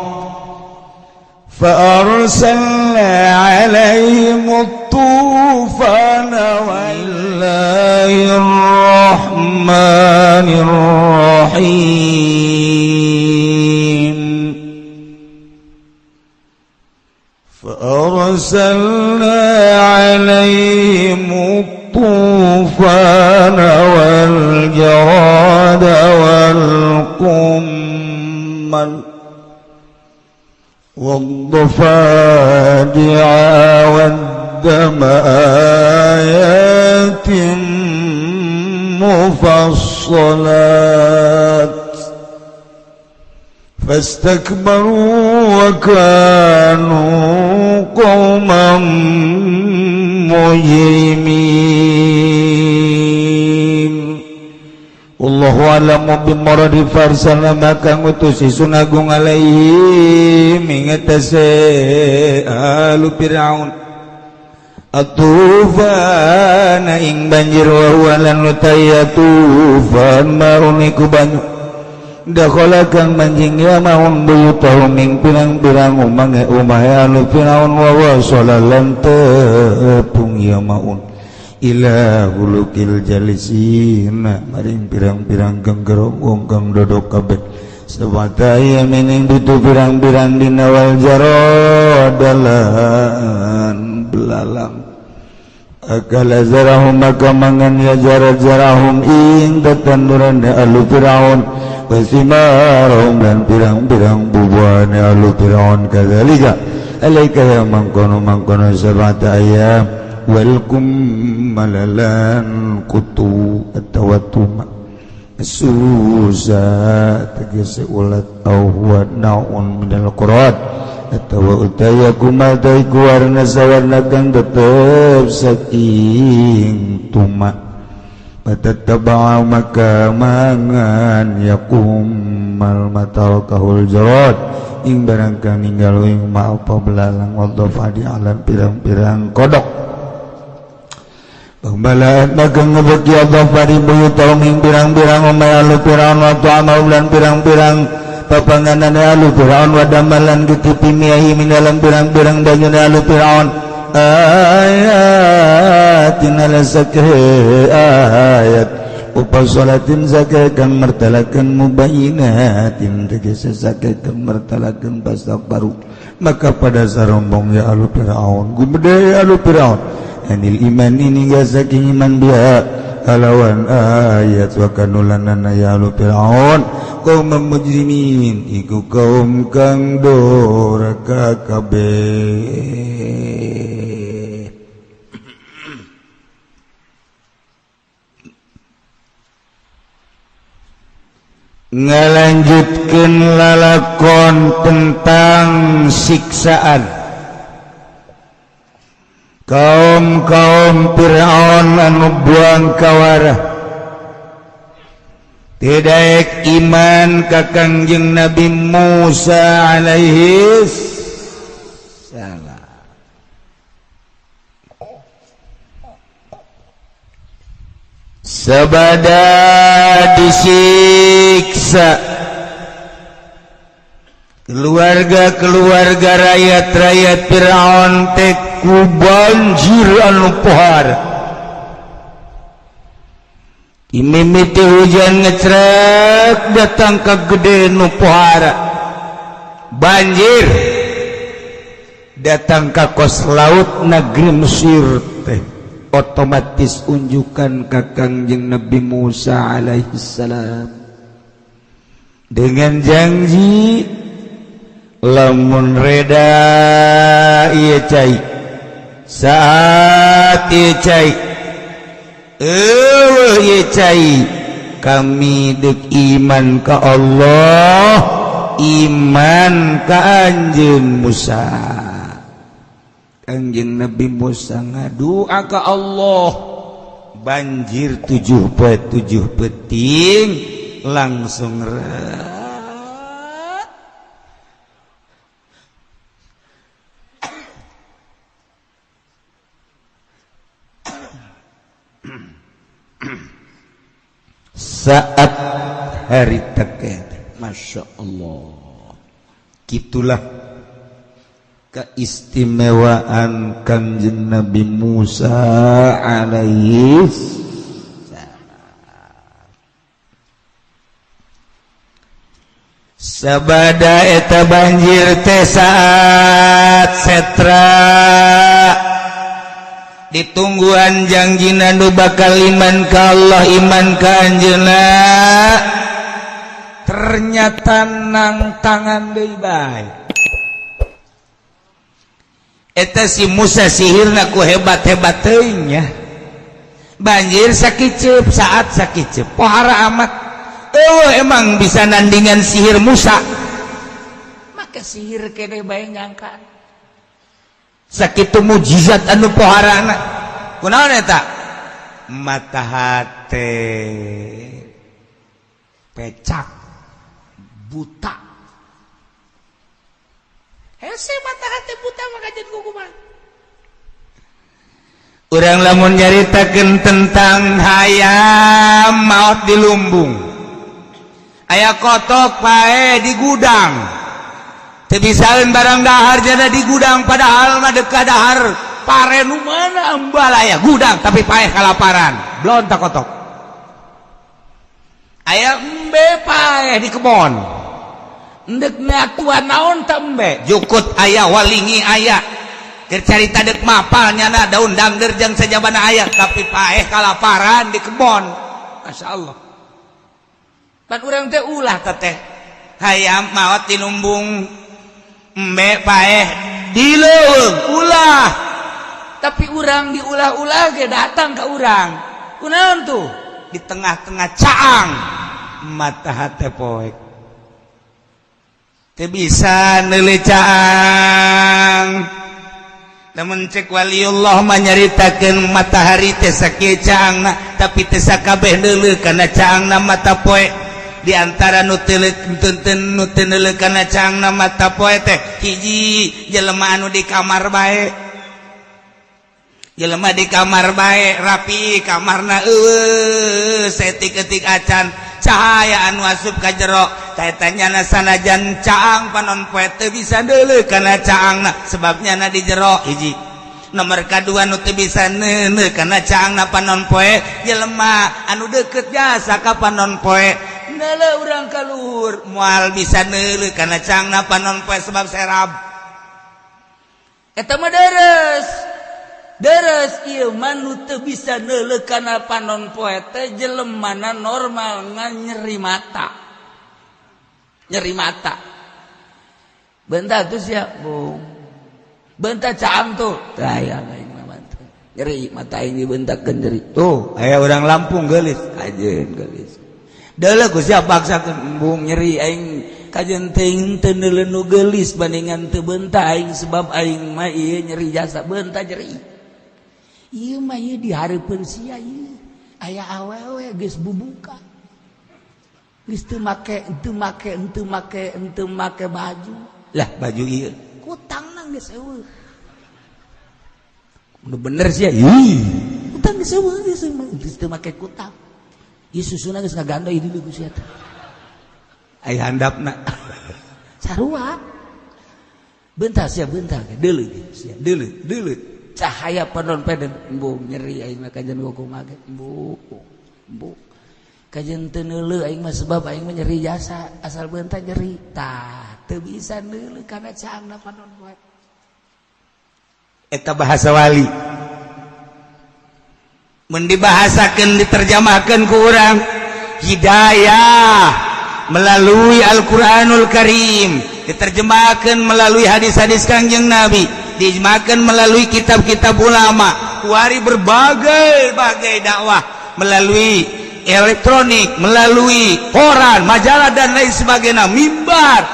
فأرسلنا عليهم الطوفان والله الرحمن الرحيم فأرسلنا عليهم الطوفان والجراد والقمل والضفادع والدم الدم آيات مفصلات فاستكبروا وكانوا قوما مجرمين. Wallahu a'lamu bimuradi farsala maka ngutus Sun Agung alaihim ingatase alu Fir'aun atufana ing banjir wa huwa lan utaya tufan maun iku banyu dakhala kang manjing ya maun buyutahum ing pirang-pirang umahe umahe alu Fir'aun wa wasala lan tepung ya maun ila hulukil jalisina maring pirang-pirang genggerong wong kang dodok kabeh sabata yamining bitu pirang-pirang dina wal jaradalan belalang akala zarahum maka mangan ya jarah-jarahum ing tetanduran alu Firaun wasimarahum dan pirang-pirang bubuhan alu Firaun kadzalika alaika ya mangkono-mangkono sabata ayam walkum malalan kutu atawa tuma susa tegese ulat au huwa naun minal qurad atawa utaya kumal taiku warna sawarna kang tetep saking tuma patataba'a maka mangan yakumal matal kahul jarad ing barang kang ninggal ing ma apa belalang wadhafa di alam pirang-pirang kodok. Pembalaat maka ngebeki Allah pari buyutahum ing pirang-pirang umay alu Fir'aun wa ta'amahum lan pirang-pirang papanganan alu Fir'aun wa damalan getipi miahi min dalam pirang-pirang banyune alu Fir'aun ayatin ala sakhe ayat upasolatin sakhe kang mertalakan mubayinatin tegese sakhe kang mertalakan pastak baru maka pada sarombong ya alu Fir'aun gumede alu Fir'aun anil iman ini gak saking iman dia kalawan ayat wa kanulanana ya alu Fir'aun kaum mujrimin iku kaum kang doraka kabeh. Ngalanjutkeun lalakon tentang siksaan kaum-kaum Fir'aun anu buang kawarah tidak iman ka Kangjeng Nabi Musa alaihi salam. Sabada disiksa keluarga-keluarga rakyat-rakyat Fir'aun teh ku banjir anu pohara. Imimiti hujan ngecrek datang ke gede nu pohara. Banjir datang ke kos laut negeri Mesir teh otomatis unjukan ka Kangjeng Nabi Musa alaihi salam dengan janji lamun reda ieu cai saat ieu cai eueuh ieu cai kami deuk iman ka Allah iman ka anjeun Musa. Kangjeng Nabi Musa ngadua ka Allah banjir 7 poe 7 peting langsung saat hari teken. Masya Allah, gitulah keistimewaan Kangjeng Nabi Musa alaihi salam. Sabada eta banjir teh saat setra ditungguan jangjina nu bakal iman ka Allah iman ka anjeunna ternyata nang tangan deui bae. Eta si Musa sihirna ku hebat-hebat teuing nya. Banjir sakiceup saat sakiceup pohara amat. Eueuh emang bisa nandingan sihir Musa. Maka sihir kene bae nyangka. Sakitu mujizat anu poharana. Kunaon eta? Mata hate pecak buta. Hese mata hate buta maka jadi kukuman. Urang lamun nyaritakeun tentang hayam maot di lumbung. Aya kotok pae di gudang. Teu bisaeun barang dahar jada di gudang, padahal mah deka dahar pare nu mana ambal aya gudang tapi paeh kalaparan. Belon tak kotok. Aya embe paeh di kebon. Endek ngatuan naon tak embe? Jukut aya, walingi aya. Keur carita dek mapal nyana daun dangder jeung sajabana aya tapi paeh kalaparan di kebon. Masya Allah. Pan urang teh ulah teteh. Hayam maot di lumbung, embe paeh di leuweung ulah. Tapi urang diulah-ulah ge datang ke urang. Kunaon tuh? Di tengah-tengah caang mata hate poek. Teu bisa neuleuh caang. Namun cek waliullah mah nyaritakeun matahari teh sakieu caangna tapi teu sakabeh neuleuh kana caangna mata poe. Di antara nu teu nu teu neuleuh kana caangna mata poe teh hiji jelema anu di kamar bae. Jelema di kamar bae rapi kamarna eueuh setik-etik acan cahaya anu asup ka jero eta nyana sanajan caang panon poe teu bisa deuleuh kana caangna sebab nyana di jero. Hiji nomor kadua nu teu bisa neuneuh kana caangna panon poe jelema anu deukeut jasa ka panon poe neuleuh urang ka luhur moal bisa neuleuh kana caangna panon poe sebab serab. Eta mah deres deres ieu mah nu teu bisa neuleuh kana panon poe teh jelemana normal ngan nyeri mata. Nyeri mata. Bentar tuh sia, Bung. Bentar caang tuh. Tah aya aing mah bantu. Nyeri mata aing dibentakkeun nyeri. Tuh, aya urang Lampung geulis, kajeun geulis. Deuleuh ku sia paksakeun embung nyeri aing kajeun teuing teu neuleuh nu geulis bandingan teu beunta aing sebab aing mah ieu nyeri jasa beunta nyeri. Ieu mah ieu dihareupeun sia ieu. Aya awewe geus bubuka. Geus teu make, teu make, teu make, teu make baju. Lah baju ieu kutangna geus eueuh. Nu bener sia. Ih, kutang geus eueuh geus teu make kutang. Ieu susuna geus ngagandoy di ku sia teh. Aya handapna. Sarua. Bentar sia bentar deuleuh sia deuleuh deuleuh. Cahaya panon peden embung nyeri aing mah kajeun kumaha ge embung embung. Kajeun teu neuleuh aing mah sebab aing mah nyeri jasa asal beunta nyeri. Tah teu bisa neuleuh kana caangna panon poe. Eta bahasa wali. Mun dibahasakeun diterjemahkeun ku urang hidayah melalui Al-Qur'anul Karim, diterjemahkan melalui hadis-hadis Kangjeng Nabi, diijmakan melalui kitab-kitab ulama, kuari berbagai-bagai dakwah melalui elektronik, melalui koran, majalah dan lain sebagainya, mimbar.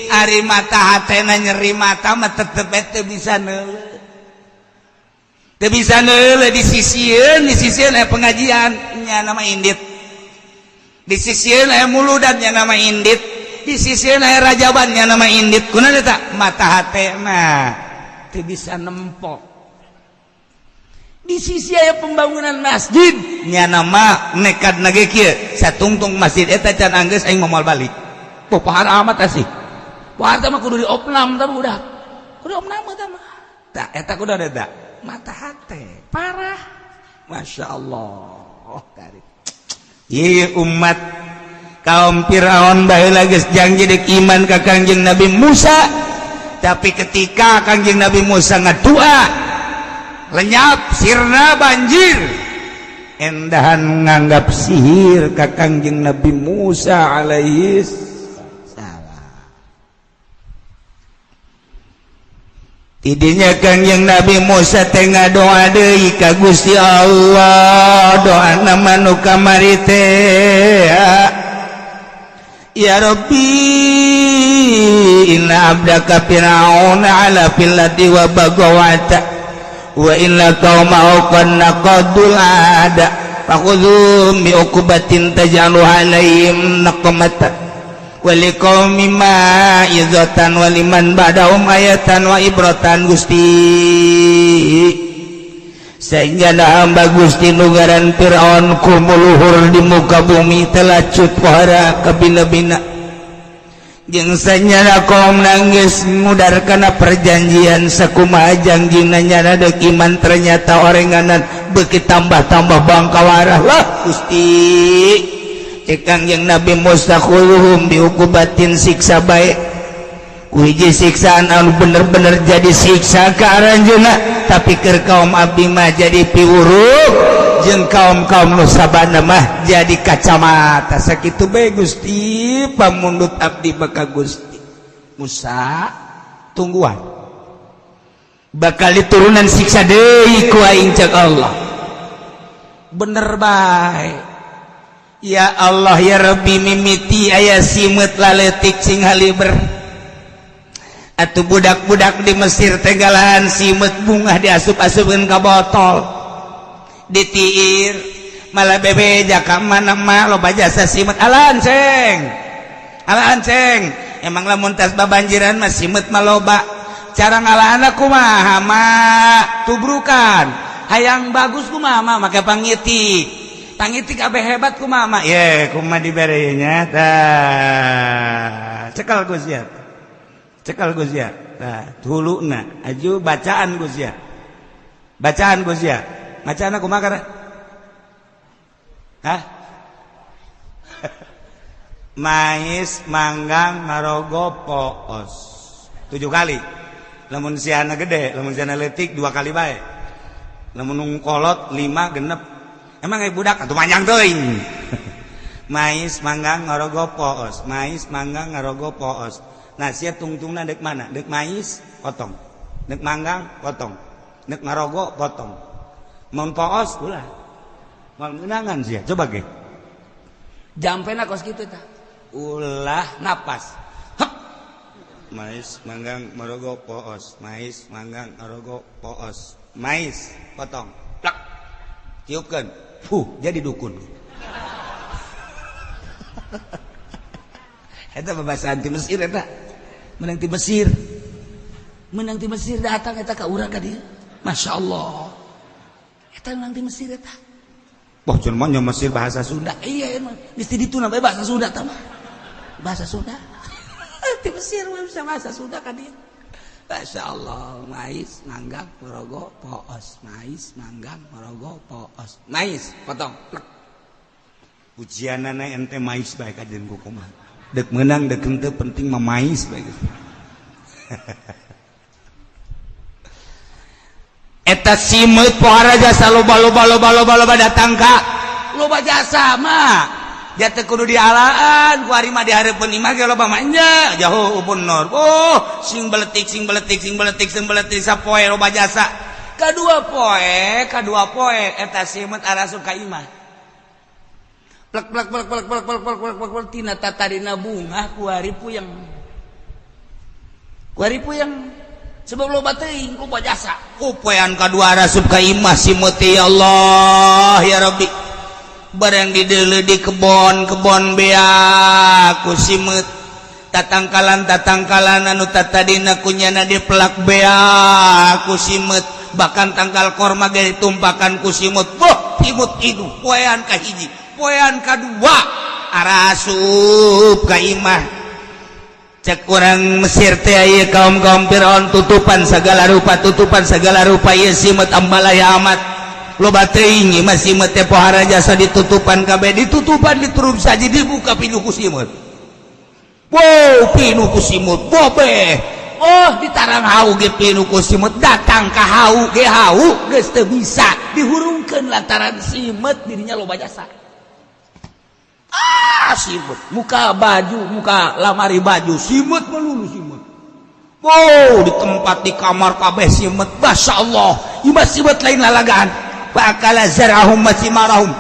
Ari mata hatena nyeri mata mah tetep teu bisa neuleuh. Teu bisa neuleuh di sisieun aya pengajian nya nama indit. Di sisieun aya muludan nya nama indit. Di sisieun aya rajaban nya nama indit. Kunaon eta? Mata hatena teu bisa nempok. Di sisi aya pembangunan masjid nya nama nekat nage kieu satungtung masjid eta can anggeus aing moal balik. Oh, pahar amat sih. Pahar mah kudu diopnam tah udah. Kudu diopnam tah mah. Tah eta kudu eta. Mata hate parah. Masya Allah. Tarik. Ieu umat kaum Firaun baheula geus janji dek iman ka Kangjeng Nabi Musa, tapi ketika Kangjeng Nabi Musa ngadua lenyap sirna banjir, endahan nganggap sihir ka Kangjeng Nabi Musa alaihi salam. Tidinya Kangjeng Nabi Musa teh ngadoa deui ka Gusti Allah, doa nama nu kamari teh, ya Rabbi, inna abdaka fir'auna ala fil ardi wa bagawata wa inna qaumahu qad naqadul ada fakhudhum bi uqbatin taj'alu alaihim naqmata waliqaumi ma'izatan waliman ba'dahum ayatan wa ibratan. Gusti, sehingga hamba Gusti nugaran Fir'aun kumuluhur di muka bumi telacut pohara kabina-bina jeung sanyana kaum nangis mudar kana perjanjian sakumaha janjina nyana deuk iman, ternyata orenganan beuki tambah-tambah bangkawarah lah. Gusti, cek Kangjeng Nabi Musa, khuluhum biukubatin, siksa bae ku hiji siksaan anu bener-bener jadi siksa ka aranjeunna, tapi keur kaum abdi mah jadi piwuruk jeung kaum-kaum nu sabana mah jadi kacamata. Sakitu bae, Gusti, pamundut abdi mah ka Gusti. Musa, tungguan, bakal diturunan siksa deui ku aing, cek Allah. Bener bae, ya Allah ya Rabbi, mimiti aya simeut laletik sing haliber atuh. Budak-budak di Mesir tegalan simeut bungah, diasup-asupkeun ka botol, ditiir, malah bebeja ka mana mah loba jasa simeut. Alaan ceng, alaan ceng. Emang lamun tas babanjiran mah simeut mah loba. Cara ngalahan kumaha mah? Tubrukan. Hayang bagus kumaha mah? Make pangiti. Pangiti kabeh hebat kumaha mah? Ye, kumaha dibere nya? Tah, cekal Gus ya, cekal Gus ya. Tah, huluna aju bacaan Gus ya, bacaan Gus ya. Bacaan kumaha kana? Hah? Mais, manggang, ngarogo, poos, tujuh kali lamun siana gede. Lamun siana letik dua kali bae. Lamun kolot lima, genep. Emang kayak budak atau panjang teuing. Mais, manggang, ngarogo, poos, mais, manggang, ngarogo, poos. Nah, sia tungtungna dek mana? Dek mais potong, dek manggang potong, dek ngarogo potong, mun poos ulah. Moal meunangan sia. Coba ge jampena kos kitu tah, ulah napas. Hep. Mais, manggang, marogo, poos, mais, manggang, marogo, poos. Mais potong, plak, tiupkeun, fuh, jadi dukun. Eta babasaan ti Mesir, eta menang ti Mesir, menang ti Mesir datang eta ka urang ka dieu. Masya Allah, eta menang ti Mesir eta. Wah, cuman nya Mesir bahasa Sunda. Iya, emang mesti dituna bae bahasa Sunda tah mah. Bahasa Sunda. Ti Mesir mah bisa bahasa Sunda ka dieu. Masya Allah, mais, manggang, morogo, poos, mais, manggang, morogo, poos, mais, potong. Plek. Ujianana ente mais bae kajen ku kumaha. Dek menang dek henteu, penting mah mais bae. Eta simeut pohara jasa loba loba loba loba loba datang ka loba jasa mah jatuh kudu dialaan ku ari mah dihareupeun imah ge loba mah nya jauh bener. Oh, sing beletik, sing beletik, sing beletik, sing beletik, sapoe loba jasa. Kadua poe, kadua poe eta simeut arasup ka imah, plek plek plek plek plek plek plek plek plek, tina tatarina bungah ku ari puyeng, ku ari puyeng, sebab loba teuing, loba jasa. Upoean kadua rasup ka imah simeut. Ya Allah ya Rabbi, barang dideuleu di kebon-kebon bea ku simeut, tatangkalan tatangkalan anu tatadina kunyana dipelak bea ku simeut, bahkan tangkal korma ge ditumpakan ku simut. Boh, simut itu poean ka hiji, poean kadua arasup ka imah. Cek orang Mesir teh, ieu kaum-kaum Firaun tutupan segala rupa, tutupan segala rupa ieu simeut, ambalaya amat loba teuing ieu mah. Simeut teh pohara jasa, ditutupan kabeh, ditutupan, diturup saja, dibuka pinuh ku simeut. Wow, pinuh ku simut bobeh. Oh, ditarang hau ge pinuh ku simut, datang ka hau ge hau geus teu bisa dihurungkeun lantaran simeut dirinya loba jasa. Ah, simut muka baju, muka lamari baju simut melulu simut. Wow, di tempat, di kamar kabeh simet. Masya Allah, ieu simet lain lalagaan. Fa'akala zar'ahum wa tsimarahum.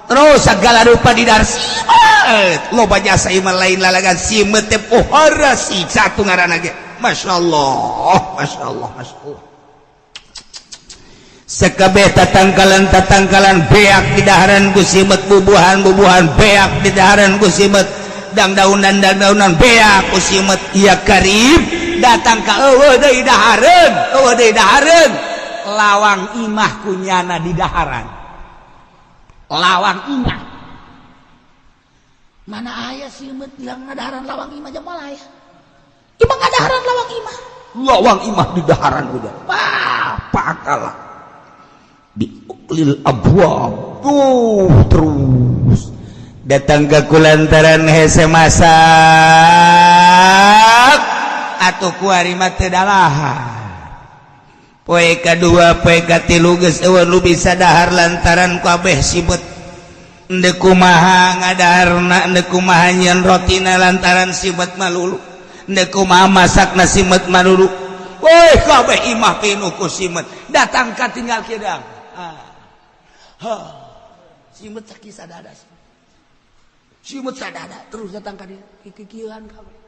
Terus segala rupa di dar simet. Loba jasa ieu mah lain lalagaan, simet teh pohara siksa tuh ngaranna ge. Masya Allah, Masya Allah, Masya Allah. Sekabeh tatangkalan tatangkalan beak di daharan ku simet, bubuhan bubuhan beak di daharan ku simet, dang daunan dang daunan beak ku simet. Ya karib datang ka eueuh deui dahareun, eueuh deui dahareun, lawang imah kunyana di daharan. Lawang imah mana aya simet bilang ngadaharan lawang imah? Jam aya imah ngadaharan lawang imah, lawang imah di daharan. Udah pakala diuklil abwab tuh, terus datang ke kulantaran hese masak atau kuari mah teu dalahar. Poe kadua, poe katilu, geus eueuh nu bisa dahar lantaran kabeh simet. Endek kumaha ngadaharna, endek kumaha nyieun rotina lantaran simet malulu, endek kumaha masakna simet malulu. Woi, kabeh imah pinuh ku simet. Datang ka tinggal kidang. Ah. Ha. Simet sakisadada. Simet sadada terus datang ka dieu. Kikieuan kabeh.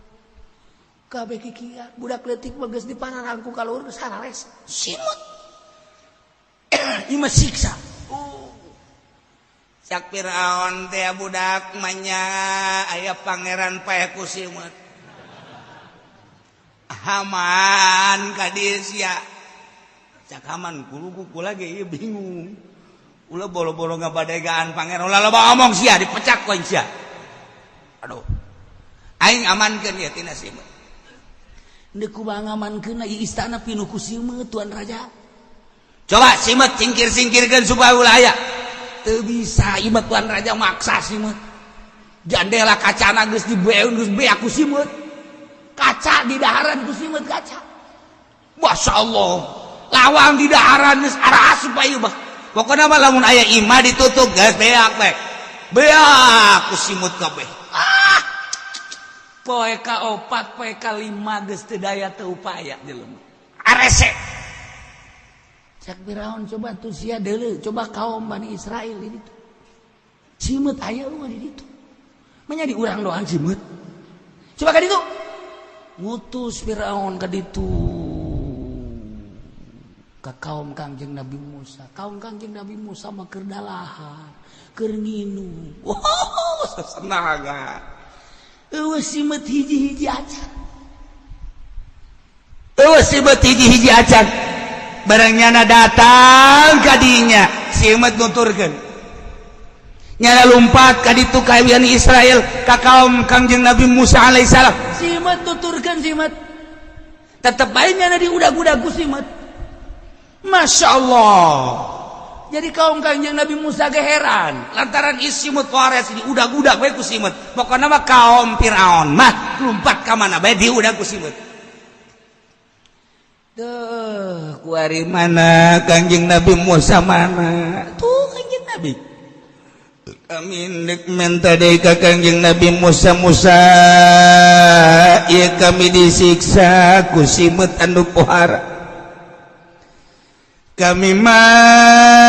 Kabeh kikieuan. Budak leutik mah geus dipararangku ka luhur geus harares. Simet. Imah siksa. Oh. Cak Firaun teh, budak manya aya pangeran paeh ku simet. Haman ka dieu sia. Cak Haman kuluku lagi ieu bingung. Ulah boro-boro ngabadegaan pangeran, ulah loba omong sia, dipecak ku aing sia. Aduh. Aing amankeun ieu tina simet. Deuk kumaha ngamankeun ieu istana pinuh ku simet, tuan raja? Coba simet singkir-singkirkeun supaya ulah aya. Teu bisa ieu mah, tuan raja, maksa simet. Jandela kacana geus dibeun, geus beak ku simet. Kaca di daharan ku simet kaca. Masya Allah. Lawang di daharan geus arasup ieu mah. Pokokna mah lamun aya imah ditutup geus beak bae. Beak ku simut kabeh. Ah. Poe ka opat, poe ka lima geus teu daya teu upaya jelema. Arese. Cak Firaun, coba tuh sia deuleu, coba kaum Bani Israel di ditu. Simeut aya mah di ditu. Manya di urang doang simeut. Coba ka ditu. Ngutus Firaun ka ditu. Ka kaum Kangjeng Nabi Musa. Kaum Kangjeng Nabi Musa mah keur dalahar, keur nginum. Wow, sesenaga. Eueuh simeut hiji-hiji acan. Eueuh simeut hiji-hiji acan. Barang nyana datang kadinya, simeut nuturkeun. Nyana lumpat ka ditu ka Bani Israel, ka kaum Kangjeng Nabi Musa alaihissalam. Simeut nuturkeun simeut. Tetep bae nyana diudag-udag ku simeut. Masya Allah. Jadi kaum Kangjeng Nabi Musa ge heran lantaran isi wares diudag-udag bae ku simeut. Pokokna mah kaum Firaun mah lumpat ka mana bae diudag ku simeut. Duh, kuari mana Kangjeng Nabi Musa mana? Tuh Kangjeng Nabi. Kami ndek menta deui ka Kangjeng Nabi Musa. Musa, ieu kami disiksa ku simeut anu pohara. Kami mah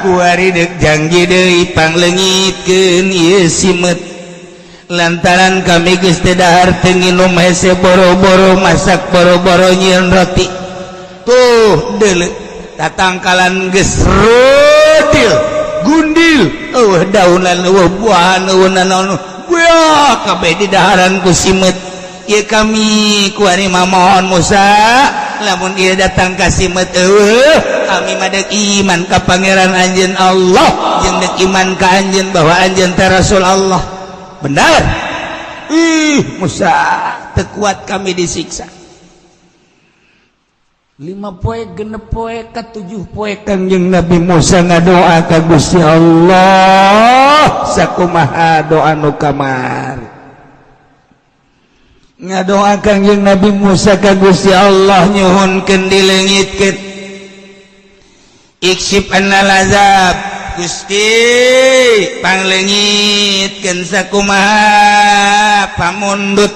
kuari dek janji deui pangleungitkeun ieu simeut lantaran kami geus teu dahar, teu nginum, hese boro-boro masak, boro-boro nyieun roti. Tuh deuleu tatangkalan geus rodil gundil, eueuh daunan, eueuh buahan, eueuh nanaon, buah kabeh di daharan ku simeut. Ieu kami kuari mah mohon Musa, lamun ieu datang ka simeut eueuh, kami mah deuk iman ka pangeran anjeun Allah jeung deuk iman ka anjeun bahwa anjeun teh Rasul Allah. Benar. Ih Musa, teu kuat kami disiksa. 5 poe, 6 poe, ka-7 poe Kangjeng Nabi Musa ngadoa ka Gusti Allah. Sakumaha doa nu kamari ngadoa Kangjeng Nabi Musa ka Gusti Allah, nyuhunkeun dileungitkeun, iksyif annal azab, Gusti, pangleungitkeun sakumaha pamundut.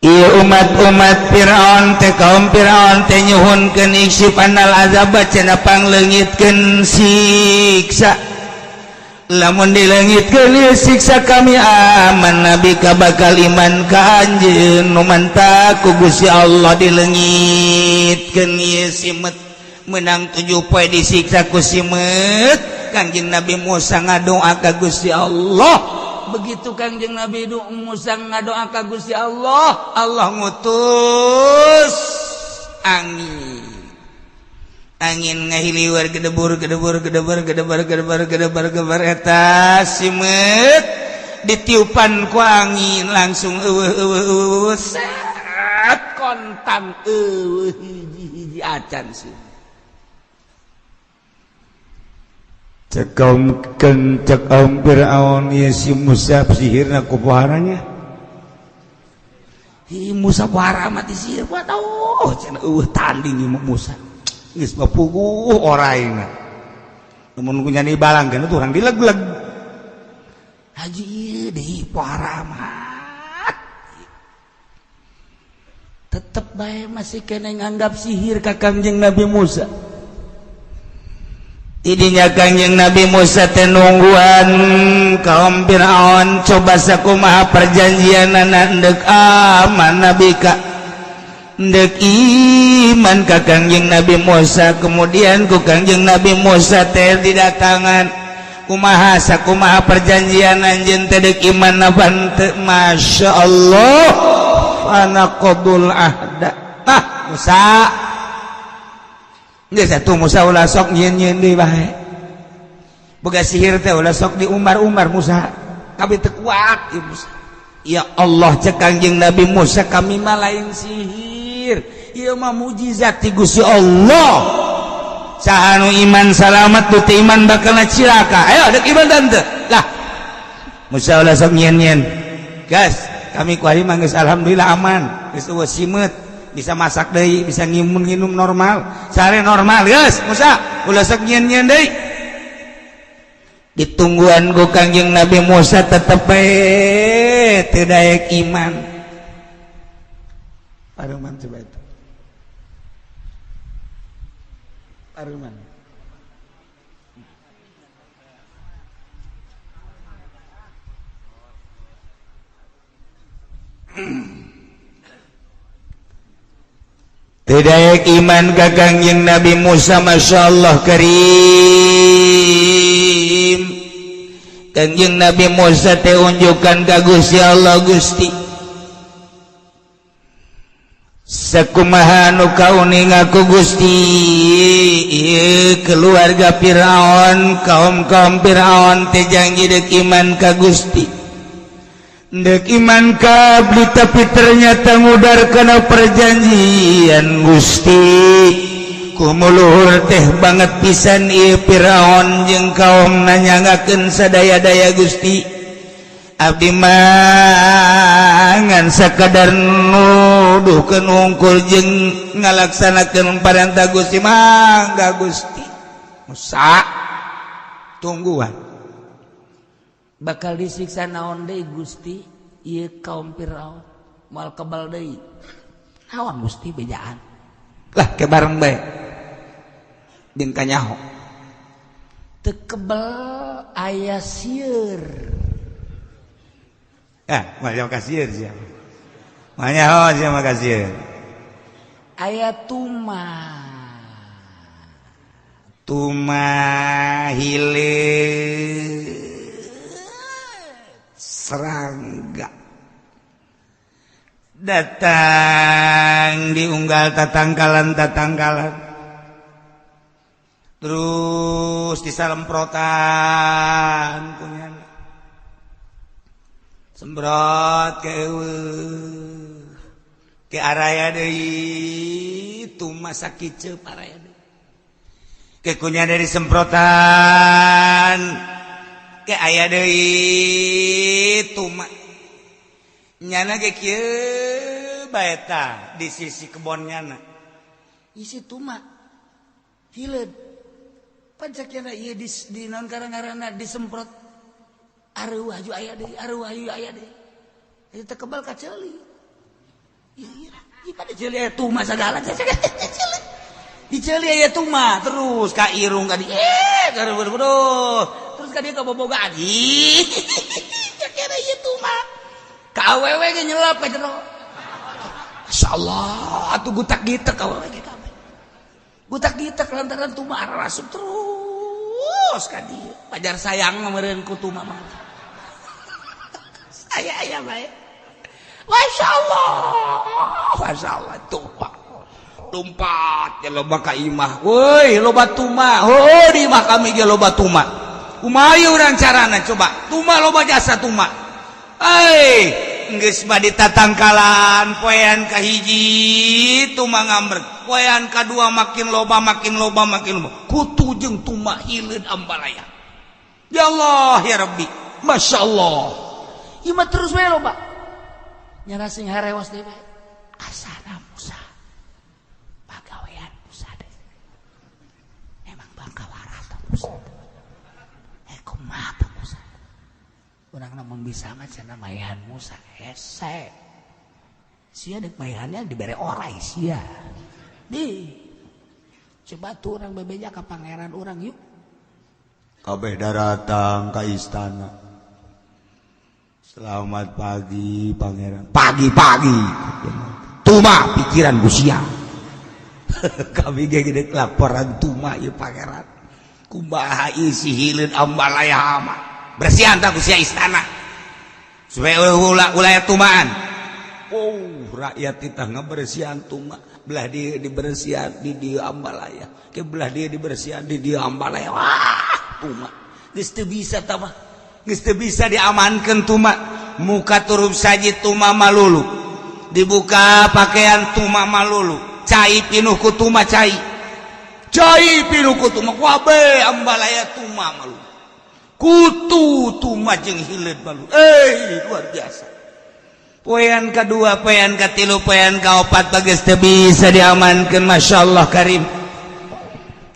Ieu umat-umat Fir'aun teh, kaum Fir'aun teh nyuhunkeun iksyif annal azab, cenah pangleungitkeun siksa. Lamun dileungitkeun ieu siksa, kami amanna bika, bakal iman ka anjeun. Nu mantak ku Gusti Allah dileungitkeun ieu simet, menang 7 poe disiksa ku simet. Kangjeng Nabi Musa ngadoa ka Gusti Allah. Begitu Kangjeng Nabi Musa ngadoa ka Gusti Allah, Allah ngutus angin. Angin ngahiliwar, gedebur gedebur gedebur gedebur gedebur gedebur gedebur, eta simet ditiupan ku angin langsung eueuh eueuh eueuh, set, kontan eueuh hiji-hiji acan sih. Cek kaum cek kaum Fir'aun, ieu si Musa sihirna ku poharanya. Hi Musa pohara mati sihir buat oh cenah, eueuh tanding ieu Musa. Geus mah puguh oraina. Lamun ku nyani balangkeun urang dileg-leg. Haji ieu deui pohara amat. Tetep bae masih kena nganggap sihir ka Kangjeng Nabi Musa. Tidinya Kangjeng Nabi Musa teh nungguan kaum Fir'aun, coba sakumaha perjanjian, ndek amanna bika, ndek iman ka Kangjeng Nabi Musa. Kemudian ku Kangjeng Nabi Musa teh didatangan, kumaha, sakumaha perjanjian anjeun teh, dek iman apa henteu? Masya Allah, fanaqadul ahda. Ah Musa. Geus atuh Musa, ulah sok nyieun-nyieun deui bae. Boga sihir teh ulah sok diumbar-umbar Musa. Kami teu kuat ieu Musa. Ya Allah, cek Kangjeng Nabi Musa, kami mah lain sihir. Ieu mah mujizat ti Gusti Allah. Saha nu iman salamat, nu teu iman bakal cilaka. Ayo, dek iman teu? Lah. Musa ulah sok nyieun-nyieun. Gas, kami ku mah geus alhamdulillah aman. Geus eueuh simeut, bisa masak deui, bisa nginum normal, sare normal. Geus Musa, ulah sok nyieun-nyieun deui. Ditungguan ku Kangjeng Nabi Musa, tetep bae teu daek iman. Paruman coba itu. Paruman. Tidak iman ka Kangjeng Nabi Musa. Masya Allah Karim, Kangjeng Nabi Musa teh unjukan ka Gusti Allah, Gusti, sakumaha nu kauninga ku Gusti, ieu keluarga Firaun, kaum-kaum Firaun teh janji dek iman ka Gusti, dek iman ka abdi, tapi ternyata ngudar kana perjanjian. Gusti, kumuluhur teh banget pisan ieu Firaun jeung kaum nanyangakeun sadaya-daya. Gusti, abdi mah ngan sakadar nuduhkeun hungkul jeung ngalaksanakeun parentah Gusti. Mangga Gusti. Musa tungguan, bakal disiksa naon deui Gusti ieu kaum Firaun? Moal kebal deui naon Gusti, bejaan lah ke bareng bae jeung kanyaho teu kebal, aya sieur. Ah, moal kasieun sia, moal nyaho sia mah kasieun. Aya tuma tuma hilir serangga datang diunggal tatangkalan tatangkalan, terus disalemprotan punya, semprot ke ke araya deui, tuma sakiceup araya deui, ke kunya dari semprotan ke aya deui tuma, nyana ge kieu bae tah di sisi kebon nyana isi tuma hileud. Pancakna ieu di naon karang-karana disemprot, areuwah ju aya deui, areuwah ju aya deui, eta kebal ka ceuli. Ieu pada ceuli aya tuma sagala. Diceuli aya tuma terus ka irung ka di terus ka dieu ka bobogaan. Ih, kira ieu tuma. Ka awewe ge nyelap ka jero. Masyaallah, atuh gutak gitek ka awewe ge kabeh. Gutak gitek lantaran tuma arasup terus ka dieu. Pajar sayang meureun ku tuma mah. Saya aya bae. Masya Allah, Masya Allah, tuma lompat ya loba ka imah, woi loba tuma, oh di imah kami ge loba tuma. Kumaha urang carana coba? Tuma loba jasa tuma. Euy, geus mah ditatangkalan poean kahiji tuma ngambrek, poean kadua makin loba makin loba makin loba. Kutu jeung tuma hileud ambalaya. Ya Allah ya Rabbi, Masya Allah. Ieu mah terus bae loba. Nyana sing harewas deui bae. Asana Musa. Pagawean Musa deh. Emang bangka waras Musa. Kumaha Musa. Urang mah bisa mah cenah mayan Musa hese. Sia deuk mayannya dibere orai sia. Di. Coba tuh urang bebeja ka pangeran urang yuk. Kabeh daratang ka istana. Selamat pagi pangeran. Pagi-pagi. Tuma pikiran ku sia. Kami ge gede laporan tuma ieu pangeran. Kumaha isi hileud ambalaya mah. Bersihan tah ku sia istana. Supaya ulah ulah tumaan. Oh, rakyat kita ngabersihan tuma. Belah dia dibersihan di dieu ambalaya. Ke belah dia dibersihan di dieu ambalaya. Wah, tuma. Geus teu bisa tah mah. Geus teu bisa diamankeun tuma. Muka turun saji tuma malulu. Dibuka pakaian tuma malulu. Cai pinuh ku tuma cai. Cai pinuh ku tuma wabe ambalaya tuma malulu. Kutu tuma jeung hileud malulu. Eh, luar biasa. Poean kedua, poean katilu, poean kaopat bagus teu bisa diamankeun, Masya Allah karim.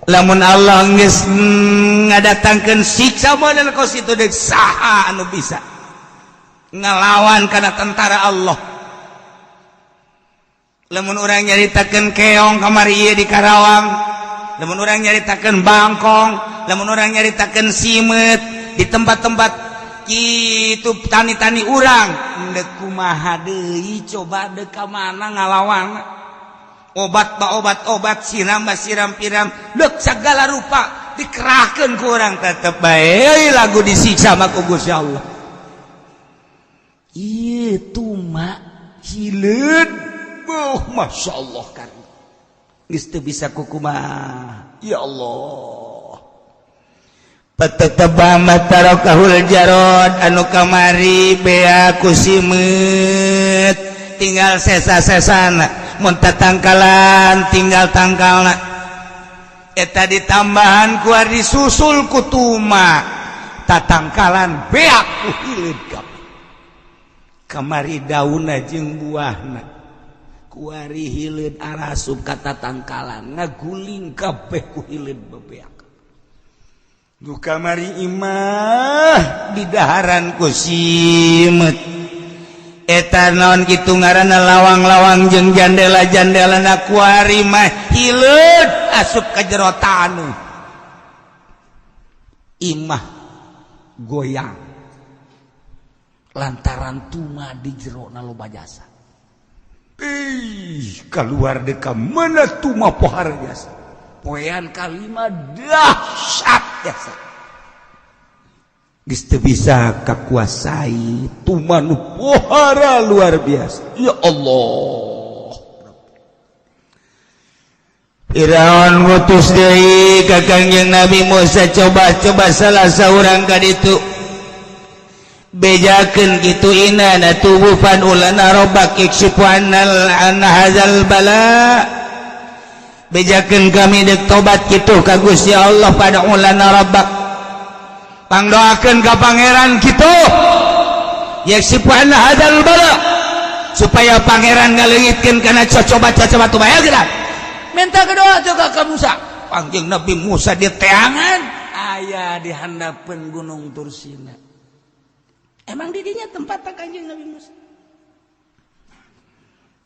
Lamun Allah geus ngadatangkeun siksa model kos itu deuk saha anu bisa ngalawan kana tentara Allah. Lamun urang nyaritakeun keong kamari ieu di Karawang, lamun urang nyaritakeun bangkong, lamun urang nyaritakeun simeut di tempat-tempat kitu tani-tani urang, deuk kumaha deui coba deuk ka mana ngalawan? Obat ba obat obat, siram ba siram piram, deuk segala rupa dikerahkeun ku urang tetep bae lagu disiksa mah ku Gusti Allah. Ieu tuma hileud. Oh, Masya Allah kan. Geus teu bisa kukumaha. Ya Allah. Patataba matarakahul jarod anu kamari bea ku simeut tinggal sesa-sesana mun tatangkalan tinggal tangkalna eta ditambahan ku disusul ku tuma tatangkalan beak ku hileud kabeh kamari daunna jeung buahna kuari hileud arasup ka tatangkalan ngaguling kabeh ku hileud bebeak. Nu kamari imah didaharan ku simeut eta naon kitu ngaranna lawang-lawang jeung jandela-jandela na kuari mah hileud asup ka jero tanu imah goyang lantaran tuma di jero na loba jasa. Ih, keluar deka mana tuma pohara jasa. Poean kalima dahsyat jasa. Geus teu bisa kakuasai tuma nu pohara luar biasa. Ya Allah. Firaun ngutus deui ka Kangjeng Nabi Musa, coba-coba salah saurang ka ditu bejakeun kitu inna natubu fad'u lana rabbak yakshifu annal an hadzal bala, bejakeun kami dek tobat kitu ka Gusti Allah, fad'u lana rabbak, pangdoakeun ka pangeran kitu, yakshifu anna hadzal bala, supaya pangeran ngaleungitkeun kana cocoba-cocoba tu bae geura minta ke doa juga ke Musa. Panggil Nabi Musa di teangan aya di handapeun Gunung Tursina. Emang didinya tempat Kanjeng Nabi Musa.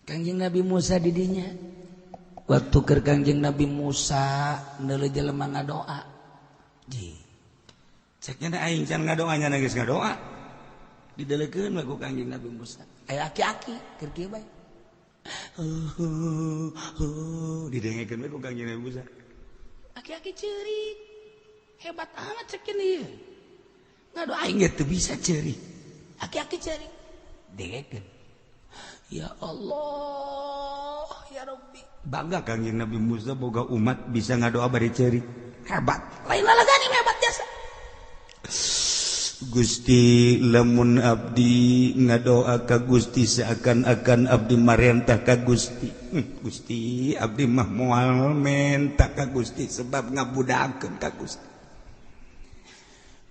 Kangjeng Nabi Musa didinya. Waktu keur Kangjeng Nabi Musa neuleuh jelema ngadoa. Ji. Ceknya aing can ngadoa, nya geus ngadoa. Didelekeun we ku Kangjeng Nabi Musa. Aya aki-aki keur kieu bae. Didengekeun we ku Kangjeng Nabi Musa. Aki-aki ceurik. Hebat amat cekin ieu. Ngadoa aing ge teu bisa ceurik. Aki-aki ceurik. Dengekeun. Ya Allah, ya Rabbi. Bangga Kangjeng Nabi Musa boga umat bisa ngadoa bari ceurik. Hebat. Lain lalagani hebat jasa. Gusti, lamun abdi ngadoa ka Gusti seakan-akan abdi marentah ka Gusti. Gusti, abdi mah moal menta ka Gusti sebab ngabudakeun ka Gusti.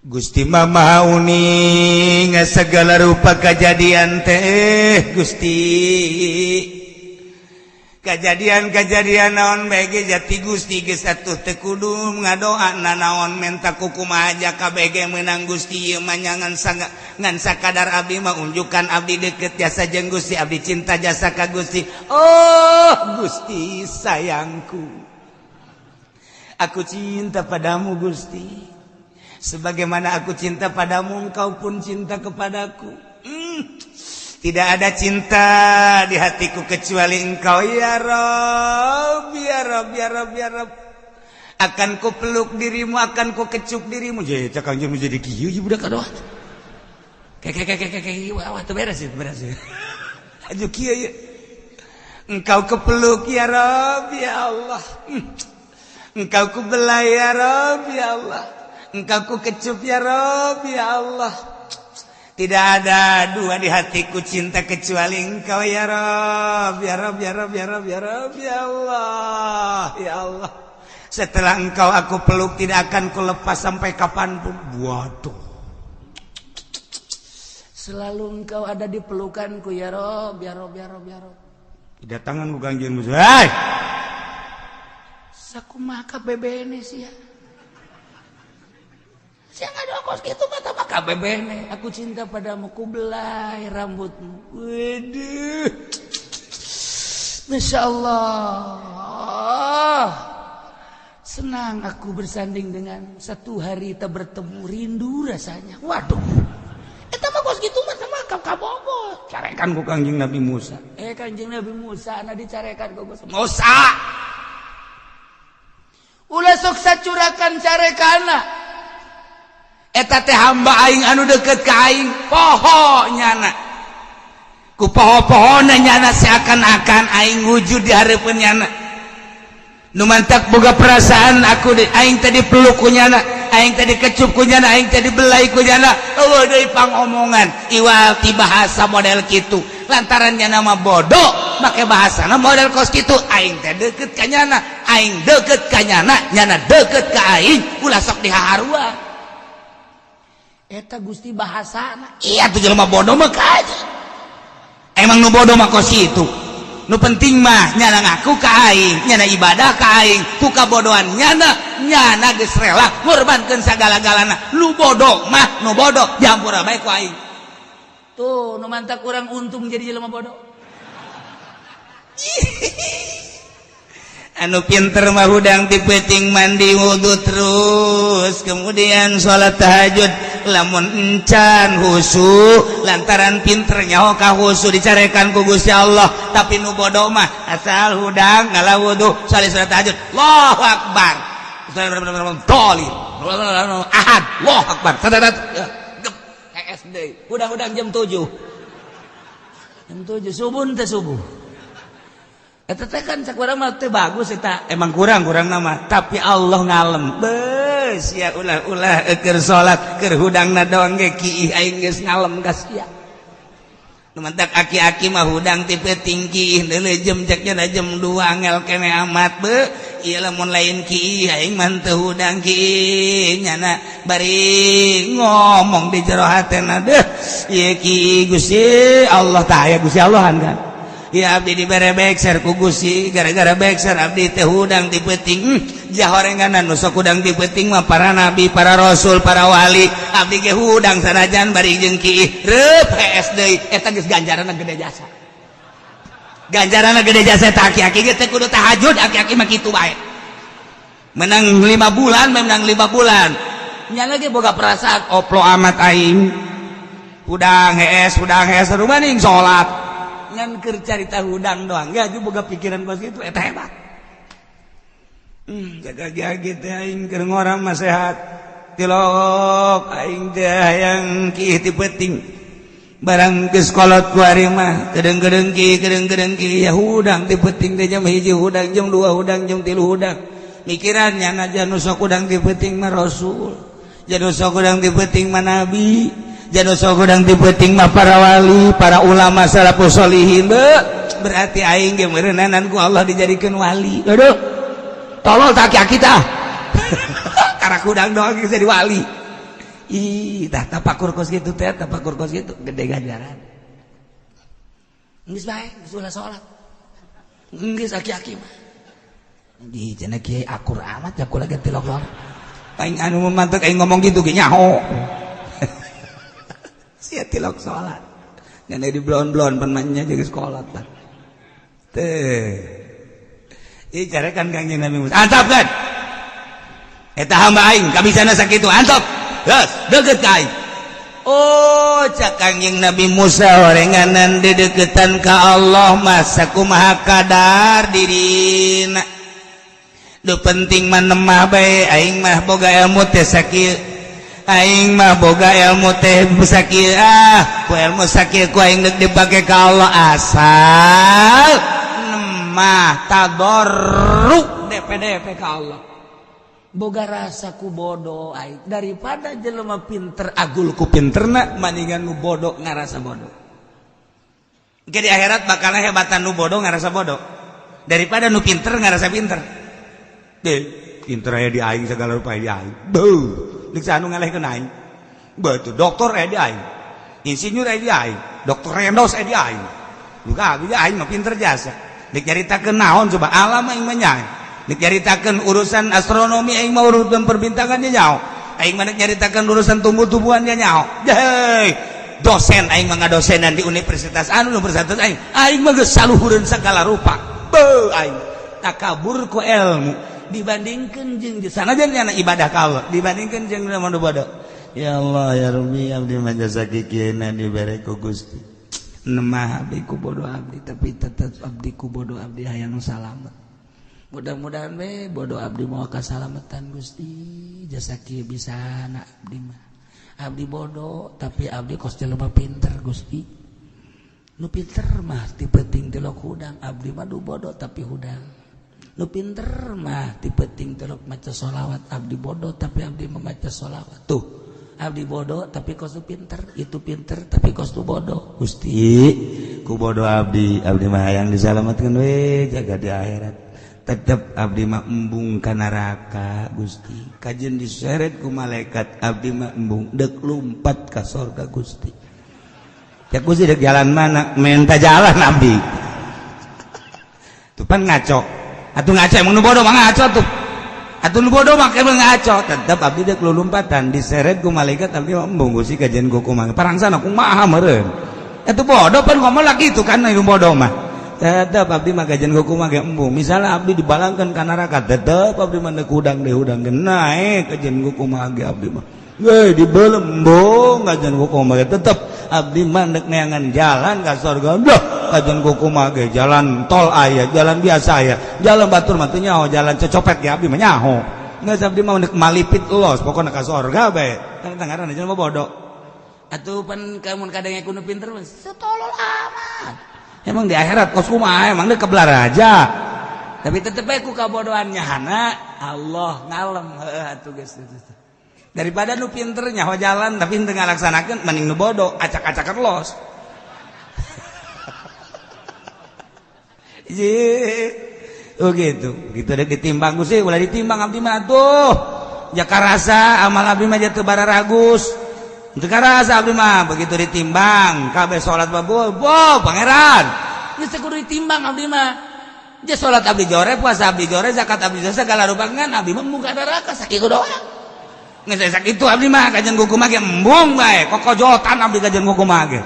Gusti mah maha uning segala rupa kejadian teh, Gusti. Kejadian-kejadian naon bae ge jati Gusti geus atuh teu kudu ngadoa nanaon menta kukumaha aja kabeh ge meunang Gusti. Ieu mah ngan ngan sakadar abdi mah unjukan abdi deket jasa jeung Gusti, abdi cinta jasa ka Gusti. Oh Gusti sayangku, aku cinta padamu Gusti, sebagaimana aku cinta padamu engkau pun cinta kepadaku. Tidak ada cinta di hatiku kecuali engkau ya Rob, ya Rob, ya Rob, ya Rob. Akan ku peluk dirimu, akan ku kecup dirimu. Jadi cak Kangjeng jadi kieu ieu budak kadoa. Kayak kayak kayak kayak wah, teu beres sih, beres sih. Aju kieu ieu. Engkau kepeluk ya Rob, ya Allah. Engkau ku belai ya Rob, ya Allah. Engkau ku kecup ya Rob, ya Allah. Tidak ada dua di hatiku cinta kecuali engkau ya Rob, ya Rob, ya Rob, ya Rob, ya Rob, ya Allah, ya Allah. Setelah engkau aku peluk tidak akan ku lepas sampai kapanpun. Waduh. Selalu engkau ada di pelukanku ya Rob, ya Rob, ya Rob, ya Rob. Kedatangan ku Kangjeng Musa. Hei! Sakumaha bebene sih ya. Saya nggak ada kos gitu kata maka bebene. Aku cinta padamu, ku belai rambutmu. Waduh. Masya Allah. Senang aku bersanding dengan satu hari kita bertemu, rindu rasanya. Waduh. Eta mah kos gitu mah sama kabogo. Carekan ku Kangjeng Nabi Musa. Eh, Kangjeng Nabi Musa na dicarekan ku Musa. Musa. Ulah sok sacurakan carekana. Eta teh hamba aing anu deket ka aing, poho nyana. Ku poho-pohona nyana seakan-akan aing wujud di hareupeun nyana. Nu mantak boga perasaan aku di, aing tadi peluk ku nyana, aing tadi kecup ku nyana, aing tadi belai ku nyana. Eueuh deui pangomongan iwal ti bahasa model kitu. Lantaran nyana mah bodoh, make bahasana model kos kitu. Aing teh deket ka nyana, aing deket ka nyana, nyana deket ka aing, ulah sok dihaharua. Eta Gusti bahasana. Iya tuh jelema bodoh mah aja. Emang nu bodoh mah kos itu. Nu penting mah nyana ngaku ka aing, nyana ibadah ka aing, ku kabodohan nyana, nyana geus rela ngorbankeun sagala-galana. Nu bodoh mah nu bodoh, dihampura bae ku aing. Tuh, nu mantak kurang untung jadi jelema bodoh. Anu pinter mah hudang ti peuting mandi wudhu terus kemudian sholat tahajud, lamun encan husu lantaran pinter nyaho ka husu dicarekan ku Gusti Allah. Tapi nu bodoh mah asal hudang ngala wudhu salat sholat tahajud, Allahu akbar, dolin ahad, Allahu akbar, SD hudang-hudang jam 7, jam 7 subuh teh subuh. Eta teh kan cak urang mah teh bagus eta. Emang kurang-kurang nama, tapi Allah ngalem beus ya ulah-ulah keur salat keur hudangna doang ge kiih aing geus ngalem ka sia. Nu mantak aki-aki mah hudang ti peuting kiih deuleu jem cek nya jam 2 angel kene amat be ieu lamun lain kiih aing mah teu hudang kiih nyana bari ngomong di jero hatena deuh ieu kiih Gusti Allah tah aya Gusti Allahan kan. Ya abdi dibere bekser ku Gusti, gara-gara bekser abdi teh hudang ti peuting. Jahorenganan nu sok hudang ti peuting mah para nabi, para rasul, para wali. Abdi ge hudang sanajan bari jeung kiih reup hees deui, eta geus ganjaranna gede jasa. Ganjaran gede jasa eta aki-aki ge teu kudu tahajud, aki-aki mah kitu bae. Menang 5 bulan, menang 5 bulan. Nya lagi boga perasaan oplo amat aing. Hudang hees, hudang hees, maning salat. Ngan keur carita hudang doang. Ya boga pikiran kos kitu eta hebat. Jaga gitu aing keur ngorang mah sehat. Tilok aing teh hayang kiih ti peuting. Barang geus kolot ku ari mah kedeng-kedeng ki, kedeng-kedeng ki, ya hudang ti peuting teh jam 1 hudang, jam 2 hudang, jam 3 hudang. Mikirannya najan nu sok hudang ti peuting mah rasul. Jan nu sok hudang ti peuting mah nabi. Jan nu sok hudang ti peuting mah para wali, para ulama salafus solihin. Berarti aing ge meureunanan ku Allah dijadikeun wali. Aduh. Tolol tak aki kita. Karena hudang doang jadi wali. Ih, tah tapakur kos gitu teh, tapakur kos gitu gede ganjaran. Geus bae, geus ulah salat. Geus aki-aki mah. Di cenah kiai akur amat ya kula ge tilok salat. Aing anu mantek aing ngomong gitu ge nyaho. Sia tilok salat. Ngan di blon-blon pan mah jeung sekolah tah. Teh. Ih carekan Kangjeng Nabi Musa. Antap kan? Eta hamba aing kabisana sakitu antap. Geus, deukeut ka aing. Oh, cak Kangjeng Nabi Musa horenganan dedeketan ka Allah mah sakumaha kadar dirina. Nu penting mah nemah bae aing mah boga ilmu teh sakieu. Aing mah boga ilmu teh sakieu, ah, ku ilmu sakieu ku aing deuk dipake ka Allah asal nemah tadarru DPDP ka Allah. Boga rasa ku bodoh aing daripada jelema pinter agul ku pinterna maningan nu bodoh ngarasa bodoh. Ke di akhirat bakal hebatan nu bodoh ngarasa bodoh daripada nu pinter ngarasa pinter. Deh, pinter aya di aing, segala rupa di aing. Beuh, deuk anu ngalehkeun aing. Betul, dokter aya di aing. Insinyur aya di aing, dokter Rendos aya di aing. Buka abi aing mah pinter jasa. Dek nyaritakeun naon coba alam aing mah nyaho. Dek nyaritakeun urusan astronomi aing mah urusan perbintangan nyaho. Aing mah nyaritakeun urusan tumbuh-tumbuhan nyaho. Hei, dosen aing mah ngadosenan di universitas anu universitas aing. Aing mah geus saluhureun segala rupa. Beuh aing takabur ku ilmu dibandingkan jeung sanajan nyana ibadah ka Allah dibandingkan jeung nu bodoh. Ya Allah ya Rabbi, abdi mah jasa kikieuna dibere ku Gusti. Nemah abdi ku bodoh abdi, tapi tetep abdi ku bodoh abdi hayang salamet. Mudah-mudahan we bodoh abdi mau kasalamatan Gusti, jasa kieu bisa na abdi mah. Abdi bodoh tapi abdi kos jelema pinter Gusti. Nu pinter mah ti peuting tilok hudang, abdi mah du bodoh tapi hudang. Nu pinter mah ti peuting tilok maca sholawat, abdi bodoh tapi abdi membaca sholawat. Tuh, abdi bodoh tapi kos nu pinter, itu pinter tapi kos nu bodoh. Gusti, ku bodoh abdi, abdi mah hayang disalamatkeun we jaga di akhirat. Tetep abdi mah embung ka neraka Gusti. Kajeun diseret ku malaikat abdi mah embung deuk lumpat ka sorga Gusti. Ya Gusti dek jalan mana? Minta jalan abdi. Tuh pan ngaco. Atuh ngaco emang nu bodoh mah ngaco tuh. Atuh nu bodoh mah emang ngaco. Tetep abdi dek lumpatan diseret ku malaikat abdi mah embung Gusti kajeun ku kumaha. Parangsana kumaha meureun. Atuh bodoh pan ngomong lagi itu kan nu bodoh mah. Tetep abdi mah kajeun ku kumaha ge embung. Misalnya abdi dibalangkeun ka neraka tetep abdi mah deuk hudang deui hudang ge naek kajeun ku kumaha ge abdi mah. Weh dibelembung kajeun ku kumaha ge tetep abdi mah deuk neangan jalan ka surga. Duh, kajeun ku kumaha ge jalan tol aya, jalan biasa aya, jalan batur mah teu nyaho, jalan cecopet ge abdi mah nyaho. Geus abdi mah deuk malipit los pokona ka surga bae. Tah ngaranna jelema bodoh. Atuh pan kamun kadang kudu pinter mah setolol amat. Emang di akhirat kos kumaha emang deuk kebelar aja. Tapi tetep bae ku kabodohan nyahana Allah ngalem heuh atuh geus. Daripada nu pinter nyaho jalan tapi teu ngalaksanakeun mending nu bodoh acak-acakan los. Oh gitu. Gitu dek ditimbang Gusti, ulah ditimbang abdi mah atuh. Jaka rasa amal abdi mah teu bararagus. Teu karasa abdi mah begitu ditimbang kabeh salat babu, bo pangeran. Geus teu kudu ditimbang abdi mah. Dia salat abdi jore, puasa abdi jore, zakat abdi jore, segala rupa ngan abdi mah muka neraka sakitu doang. Geus sakitu abdi mah kajeun kumaha ge embung bae, kokojotan abdi kajeun kumaha ge.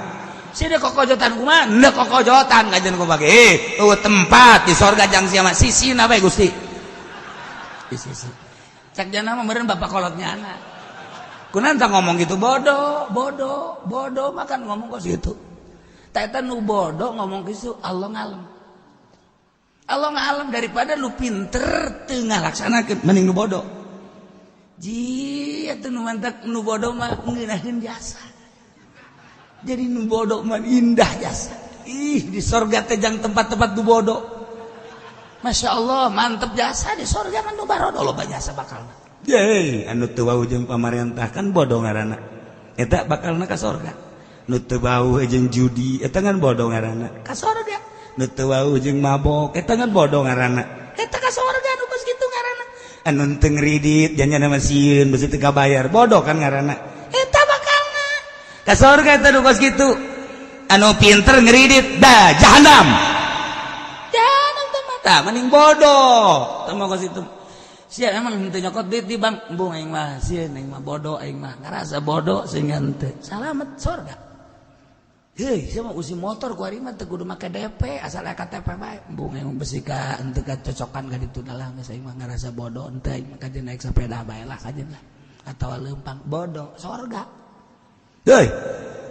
Sia kokojotan kumaha? Henteu kokojotan kajen kumaha ge. Eueuh tempat di sorga jang sia mah sisina bae Gusti. Di sisi. Cak jana mah meureun bapak kolotnya anak. Kunaon tah ngomong gitu bodoh, bodoh, bodoh makan ngomong kos gitu. Tah eta nu bodoh ngomong gitu Allah ngalem. Allah ngalem daripada lu pinter teu ngalaksanakeun mending nu bodoh. Ji atuh nu mantak nu bodoh mah ngeunaheun jasa. Jadi nu bodoh mah indah jasa. Ih di sorga teh jang tempat-tempat nu bodoh. Masya Allah mantep jasa di sorga mah nu barodo loba jasa bakalna. Ye, anu teu wau jeung pamarentah kan bodoh ngaranna. Eta bakalna ka sorga. Nu teu wau jeung judi eta kan bodoh ngaranna. Ka sorga. Nu teu wau jeung mabok eta kan bodoh ngaranna. Eta ka sorga nu kos kitu ngaranna. Anu teu ngridit janjana mah sieun beusi teu kabayar bodoh kan ngaranna. Eta bakalna ka sorga eta nu kos kitu. Anu pinter ngridit da jahanam. Jahanam teh mah tah mending bodoh. Tah mah kos kitu. Sia emang henteu nyokot duit di bank, embung aing mah sieun aing mah bodoh aing mah ngarasa bodoh sehingga henteu. Salamet sorga. Heuy, sia mah usi motor ku ari mah teu kudu make DP asal aya KTP bae. Embung aing mah besi ka henteu kacocokan ka ditu dalah geus aing mah ngarasa bodoh henteu aing mah kajen naik sepeda bae lah kajen lah. Atawa leumpang bodoh sorga. Heuy,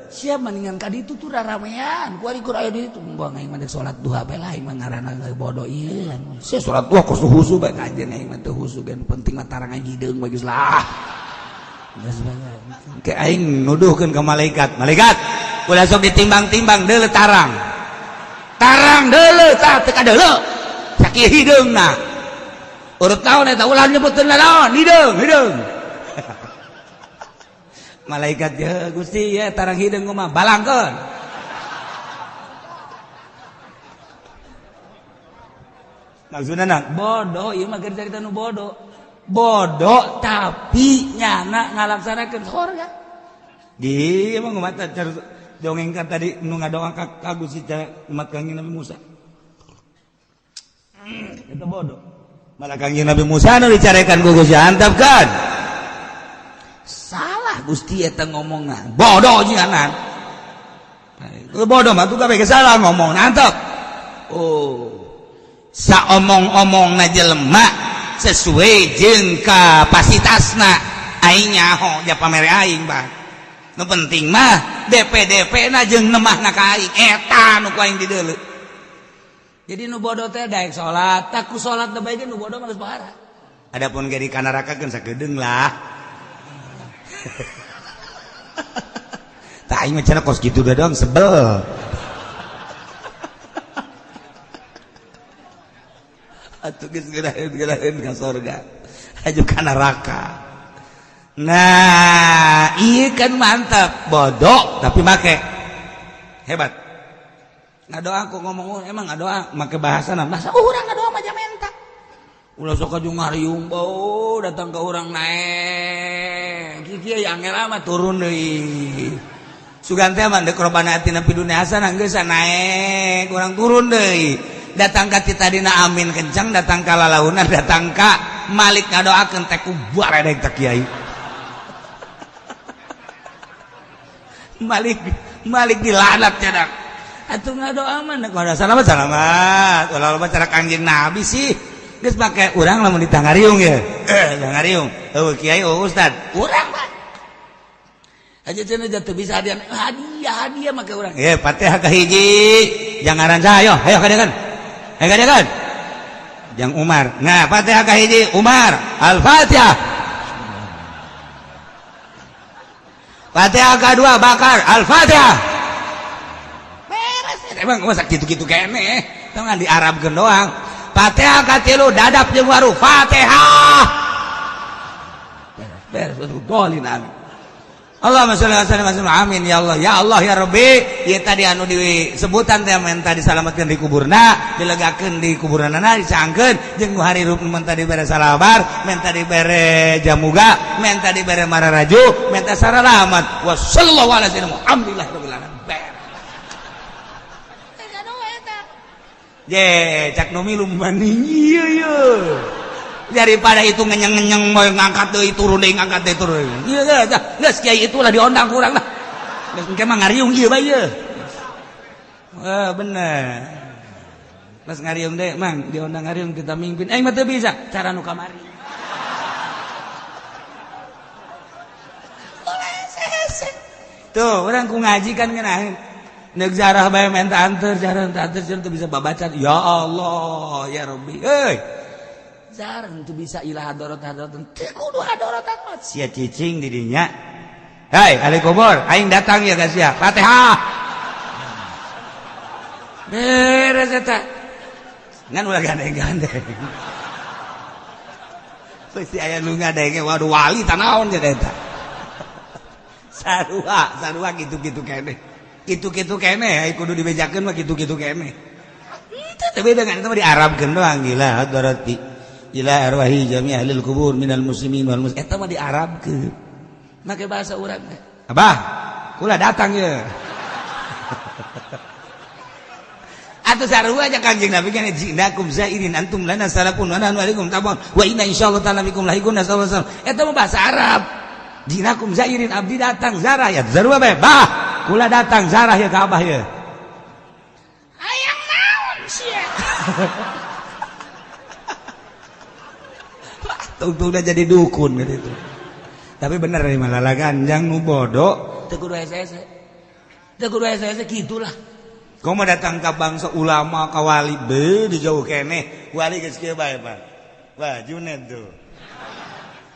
sia mendingan ka ditu tuh raramean ku ari kur aya di ditu embung aing mah salat duha bae lah aing mah ngaranna bodoh ieu. Sia salat duha kos husu bae kajen aing mah teu husu gen penting mah tarang aing hideung bae geus lah. Geus bae. Ke aing nuduhkeun ka malaikat. Malaikat, ulah sok ditimbang-timbang deuleu tarang. Tarang deuleu tah teu kadeuleu. Sakieu hideungna. Urut naon eta ulah nyebutkeun naon? Hideung, hideung. Malaikat ya Gusti ya tarang hideung mah balangkeun. Maksudna na bodoh ieu mah keur carita nu bodoh. Bodoh tapi nyana ngalaksanakeun sorga. Di emang mata dongeng kan tadi nu ngadoa ka Gusti umat Kangjeng Nabi Musa. Eta bodoh. Malah Kangjeng Nabi Musa nu dicarekan ku Gusti antap kan. Salah Gusti eta ngomongna. Bodoh nyanan. Bodoh mah tuh kabeh salah ngomong antap. Oh. Saomong-omongna jelema sesuai jeung kapasitasna aing nyaho ja pamere aing bang. Nu penting mah DP-DP na jeung nemahna ka aing eta nu ku aing dideuleu. Jadi nu bodoh teh daek salat, tak ku salat teh bae nu bodoh mah geus bahara. Adapun ge di kanaraka keun sakedeung lah. Tah aing mah cenah kos kitu doang sebel. Atuh geus geuraheun ka sorga. Aju ka neraka. Nah, iya kan mantap, bodoh tapi make. Hebat. Ngadoa aku ngomong emang ngadoa make bahasa bahasa urang ngadoa mah jamenta. Ulah sok aju ngariung bau datang ke urang naek. Kieu angel amat turun deui. Sugan teh mah deuk robana atina fid dunya hasanah geus naek, urang turun deui. Datang ka ti tadina amin kencang, datang ka lalaunan, datang ka Malik ngadoakeun teh ku baredeg teh kiai. Malik Malik dilaknat cadak. Atuh ngadoa mah nek salamat salamat. Ulah loba cara Kangjeng Nabi sih. Geus make urang lamun ditangariung ye. Tangariung. Eueuh kiai eueuh ustad. Urang mah. Aja cenah jatuh bisa hadiah hadiah hadiah make urang. Ye Fatihah ka hiji. Jangan saha ayo, ayo kadekan. Ayo kadekan. Jang Umar. Nah, Fatihah ka hiji Umar. Al-Fatihah. Fatihah kedua Bakar. Al-Fatihah. Beres emang masa gitu-gitu kene. Tong di Arabkeun doang. Fatihah katilu dadap jeung waru. Fatihah. Beres dolin amin. Allahumma sholli ala sayyidina amin ya Allah ya Allah ya Rabbi. Ieu tadi anu disebutan teh menta disalametkeun di kuburna, dilegakeun di kuburanana, dicangkeun jeung nu harirup menta dibere salabar, menta dibere jamuga, menta dibere mararaju, menta saralamat. Wa sallallahu ala sayyidina Muhammadillah rabbil alamin. Ye, cak nu milu maning ieu ye. Daripada itu ngenyeng-ngenyeng mau ngangkat deui turun deui ngangkat deui turun. Ieu geus, geus kiai itulah diondang kurang lah. Geus engke mah ngariung ieu bae ieu. Wah, bener. Pas ngariung deh, Mang, diundang ngariung kita mimpin. Aing mah teu bisa, cara nu kamari. Tuh, orang ku ngaji kan ngeunaheun. Neuk zarah bae menta anteur, jarah ente anteur teu bisa babacan. Ya Allah, ya Rabbi. Euy. Jarah teu bisa ilah hadorot hadorot. Teu kudu hadorotan mah. Sia cicing di dinya. Hai, ahli kubur, aing datang ya guys ya. Fatihah. Beres eta. Ngan ulah gandeng-gandeng. Pasti aya nu ngadenge, waduh wali tanaon jadi eta. Sarua, sarua gitu-gitu keneh. Gitu-gitu keneh, kudu dibejakeun mah gitu-gitu keneh. Itu teh beda kan, itu mah diarabkeun doang gila hadarati. Ila arwahi jami' ahlil kubur minal muslimin wal muslimat. Eta mah diarabkeun. Make bahasa urang teh. Abah, kula datang ye. Atau sarua aja Kanjeng Nabi kan jinakum zairin antum lana salafun wa nahnu alaikum tabun wa inna insyaallah ta'ala bikum lahiqun sallallahu alaihi wasallam. Eta mah bahasa Arab. Jinakum zairin abdi datang zarah ya sarua bae. Bah, kula datang zarah ya ka abah ye. Hayang naon sia. Tungtung udah jadi dukun gitu. Tapi bener nih malah laganjang nu bodoh teu kudu hese-hese. Teu kudu hese-hese kitulah. Kau mau datang ke bangsa ulama ka wali be di jauh keneh wali geus kieu bae Pak. Wah Junet tuh.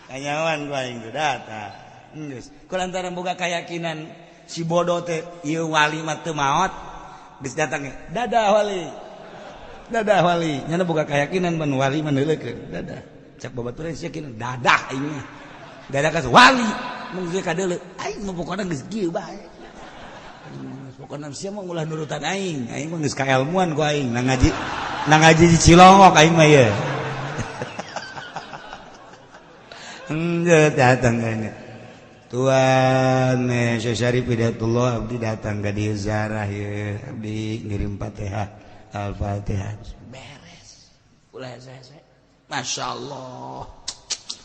Kanyawan ku aing tuh datang. Geus. Ku lantaran boga keyakinan si bodoh teh ieu wali mah teu maot geus datang dadah wali. Dadah wali. Nyana boga keyakinan mun wali mah neuleukeun dadah. Cak babaturan sia yakin dadah aing mah. Dadah ka wali mun geus kadeuleu aing mah pokona geus kieu bae. Pokoknya sia mah ulah nurutan aing, aing mah geus kaelmuan ku aing, nang ngaji di Cilongok aing mah ye. Henteu datang ka Tuan Syekh Syarif Hidayatullah abdi datang ka dieu zarah ye, abdi ngirim Fatihah, Al-Fatihah. Beres. Ulah hese-hese. Masyaallah.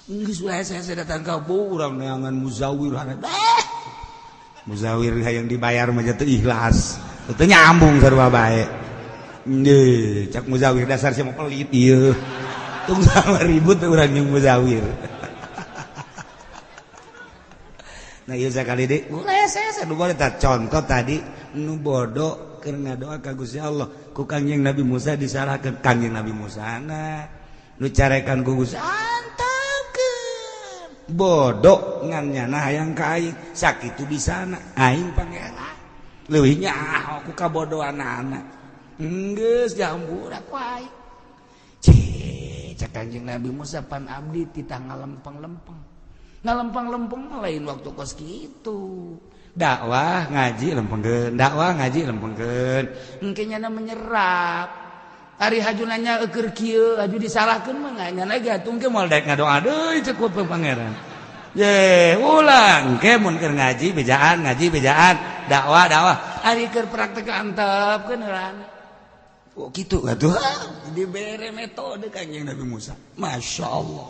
Geus ulah hese-hese datang ka urang neangan muzawir hana. Muzawir yang dibayar mah teu ikhlas. Teu nyambung sarua bae. Nggih, cak muzawir dasar sia mah pelit ieu. Tung sama ribut urang jeung muzawir. Nah ieu sakali deui ulah hese-hese nu boleh tah contoh tadi nu bodoh keur ngadoa ka Gusti Allah ku Kangjeng Nabi Musa disalahkeun Kangjeng Nabi Musa na nu carekan ku Gusti bodoh ngan nyana hayang ka aing sakitu bisana aing pangeran leuwih nyaho ku kabodohanana geus jambura ku aing cih cak Kanjeng Nabi Musa pan abdi titah ngalempeng-lempeng ngalempeng-lempeng lain waktu kos kitu dakwah ngaji lempengkeun dakwah ngaji lempengkeun engke nyana menyerap ari haju nanya eueur kieu haju disalahkeun mah nya ge atuh engke moal daek ngadoa deui ceuk ku pangeran. Ye, ulang engke mun keur ngaji bejaan dakwah dakwah ari keur praktek antepkeun heulana. Oh kitu atuh dibere metode Kanjeng Nabi Musa. Masya Allah.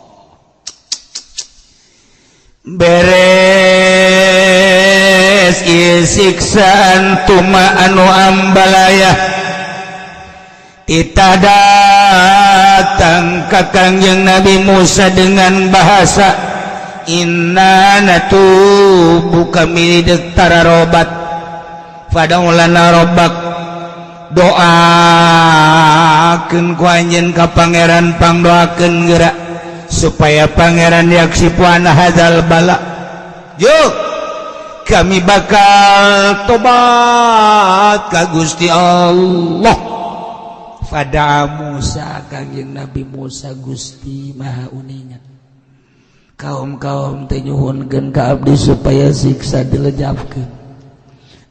Beres ieu siksaan tuma anu ambalaya tita datang ka Kangjeng Nabi Musa dengan bahasa inna natubu kami deuk tararobat fadaulana rabbak doakeun ku anjeun ka pangeran pangdoakeun geura supaya pangeran yaksifu anna hadzal bala yuk kami bakal tobat ka Gusti Allah. Fada Musa Kangjeng Nabi Musa Gusti Maha Uninga kaum-kaum teh nyuhunkeun ka abdi supaya siksa dilejapkeun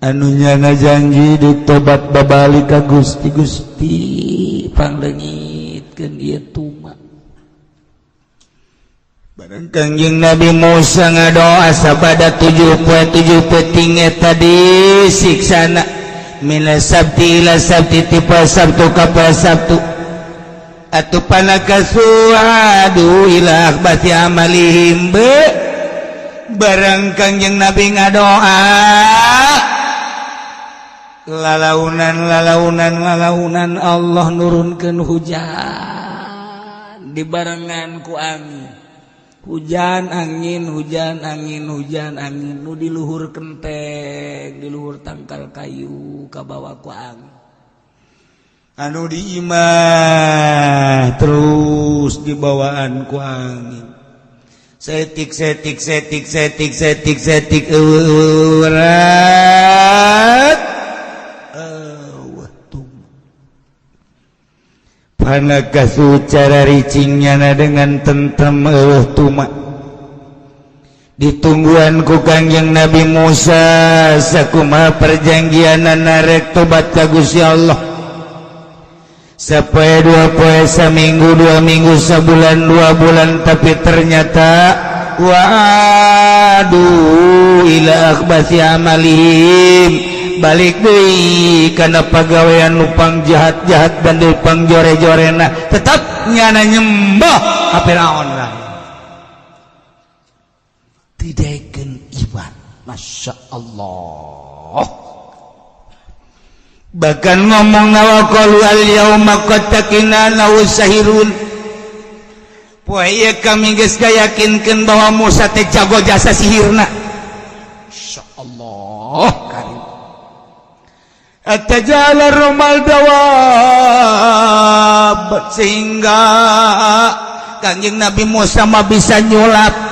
anu nyana janji ditobat babalik ka Gusti Gusti pangleungitkeun ieu tuma bareng Kangjeng Nabi Musa ngadoa sabada 7 poe 7 peuting eta disiksana mina sabti ila sabti tipe sabtu ka poe sabtu atuh panakasuadu ila akhbati amalihim be bareng Kangjeng Nabi ngadoa Lalaunan, lalaunan, lalaunan, Allah nurunkan hujan dibarengan ku angin, hujan angin, hujan angin, hujan angin. Nu di luhur kenteng, di luhur tangkal kayu kabawa ku angin, anu di imah terus dibawaan ku angin. Saeutik saeutik saeutik saeutik saeutik saeutik, eueuh eueuh tuma. Panakasu cara ricingnya dengan tentrem, eueuh tuma. Ditungguan ku Kangjeng Nabi Musa, sakumaha perjanjian narek tobat ka Gusti Allah. Sapoe, 2 poe, seminggu, 2 minggu, sebulan, 2 bulan, tapi ternyata wa'adu ila akhbasi amalihim, balik deui kana pagawean lupang jahat-jahat dan lupang jore-jorena, tetap nyana nyembah ka Firaun lah. Didaekeun iman, Masya Allah. Bahkan ngomong wa qalu al yauma qad taqina sahirun. Poe ieu kami geus gayakinkeun bahwa Musa teh jago jasa sihirna. Masya Allah karim. Atajala romal dawab, sehingga Kangjeng Nabi Musa mah bisa nyulap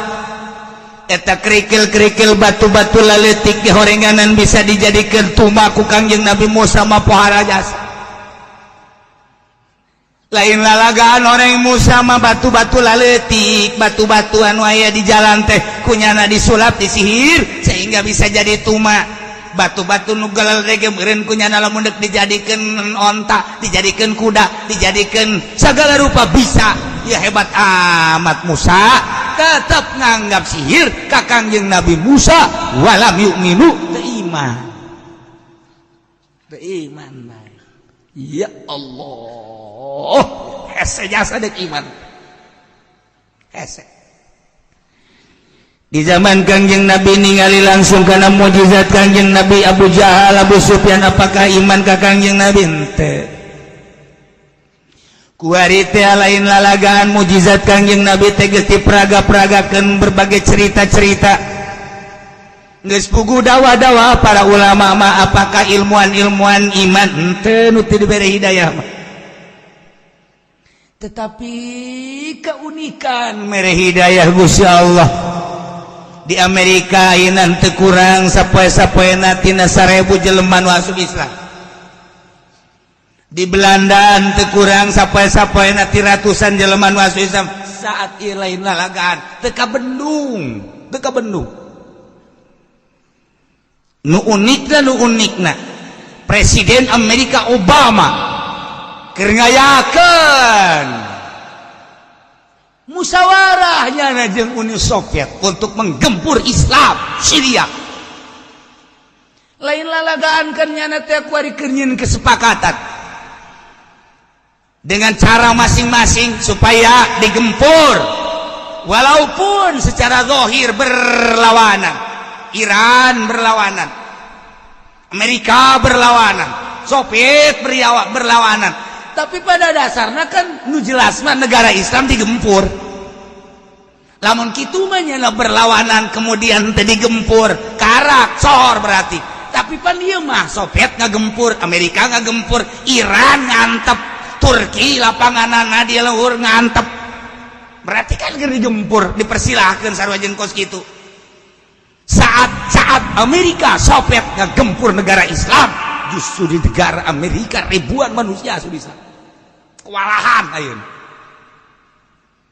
eta kerikil-kerikil, batu-batu laletik di horenganan bisa dijadikan tuma ku Kangjeng Nabi Musa mah. Pohara jasa, lain lalagaan orang Musa mah. Batu-batu laletik, batu-batu anu aya di jalan teh kunyana disulap, disihir sehingga bisa jadi tuma. Batu-batu nu galalege meureun kunyana lamun deuk dijadikeun onta, dijadikeun kuda, dijadikeun segala rupa bisa. Ya, hebat amat Musa. Tetap nganggap sihir ka Kangjeng Nabi Musa. Walam yu'minu, teu iman, teu iman. Ya Allah, hese jasa dek iman, hese. Di zaman Kangjeng Nabi ningali langsung karena mukjizat Kangjeng Nabi, Abu Jahal, Abu Sufyan, apakah iman ka Kangjeng Nabi? Henteu. Kuari teh lain lalagaan, mukjizat Kangjeng Nabi teh geus diperaga-peragakeun berbagai cerita-cerita, geus puguh dakwah-dakwah para ulama mah, apakah ilmuwan-ilmuwan iman? Henteu, nu teu dibere hidayah mah. Tetapi keunikan mere hidayah Gusti Allah, di Amerika ayeuna teu kurang sapoe-sapoena tina 1000 jelema nu asup Islam. Di Belanda teu kurang sapoe-sapoena ti ratusan jelema nu asup Islam. Saat ieu lain lalagaan, teu kabendung, teu kabendung. Nu unikna, nu unikna, Presiden Amerika Obama keur ngayakeun musyawarahnya jeung Uni Soviet untuk menggempur Islam Syria. Lain lalagaan kan, nyana teh kuari keur nyieun kesepakatan dengan cara masing-masing supaya digempur, walaupun secara zahir berlawanan. Iran berlawanan, Amerika berlawanan, Soviet berlawanan, tapi pada dasarnya kan nu jelas mah negara Islam digempur. Lamun kitu mah nyana berlawanan kemudian teu digempur, karak sohor berarti. Tapi pan ieu mah Soviet ngagempur, Amerika ngagempur, Iran ngantep, Turki lapanganana di luhur ngantep, berarti kan keur digempur. Dipersilahkan sarua jeung kos kitu. Saat-saat Amerika Soviet ngagempur negara Islam, justru di negara Amerika ribuan manusia sudah Islam, kewalahan ayeuna.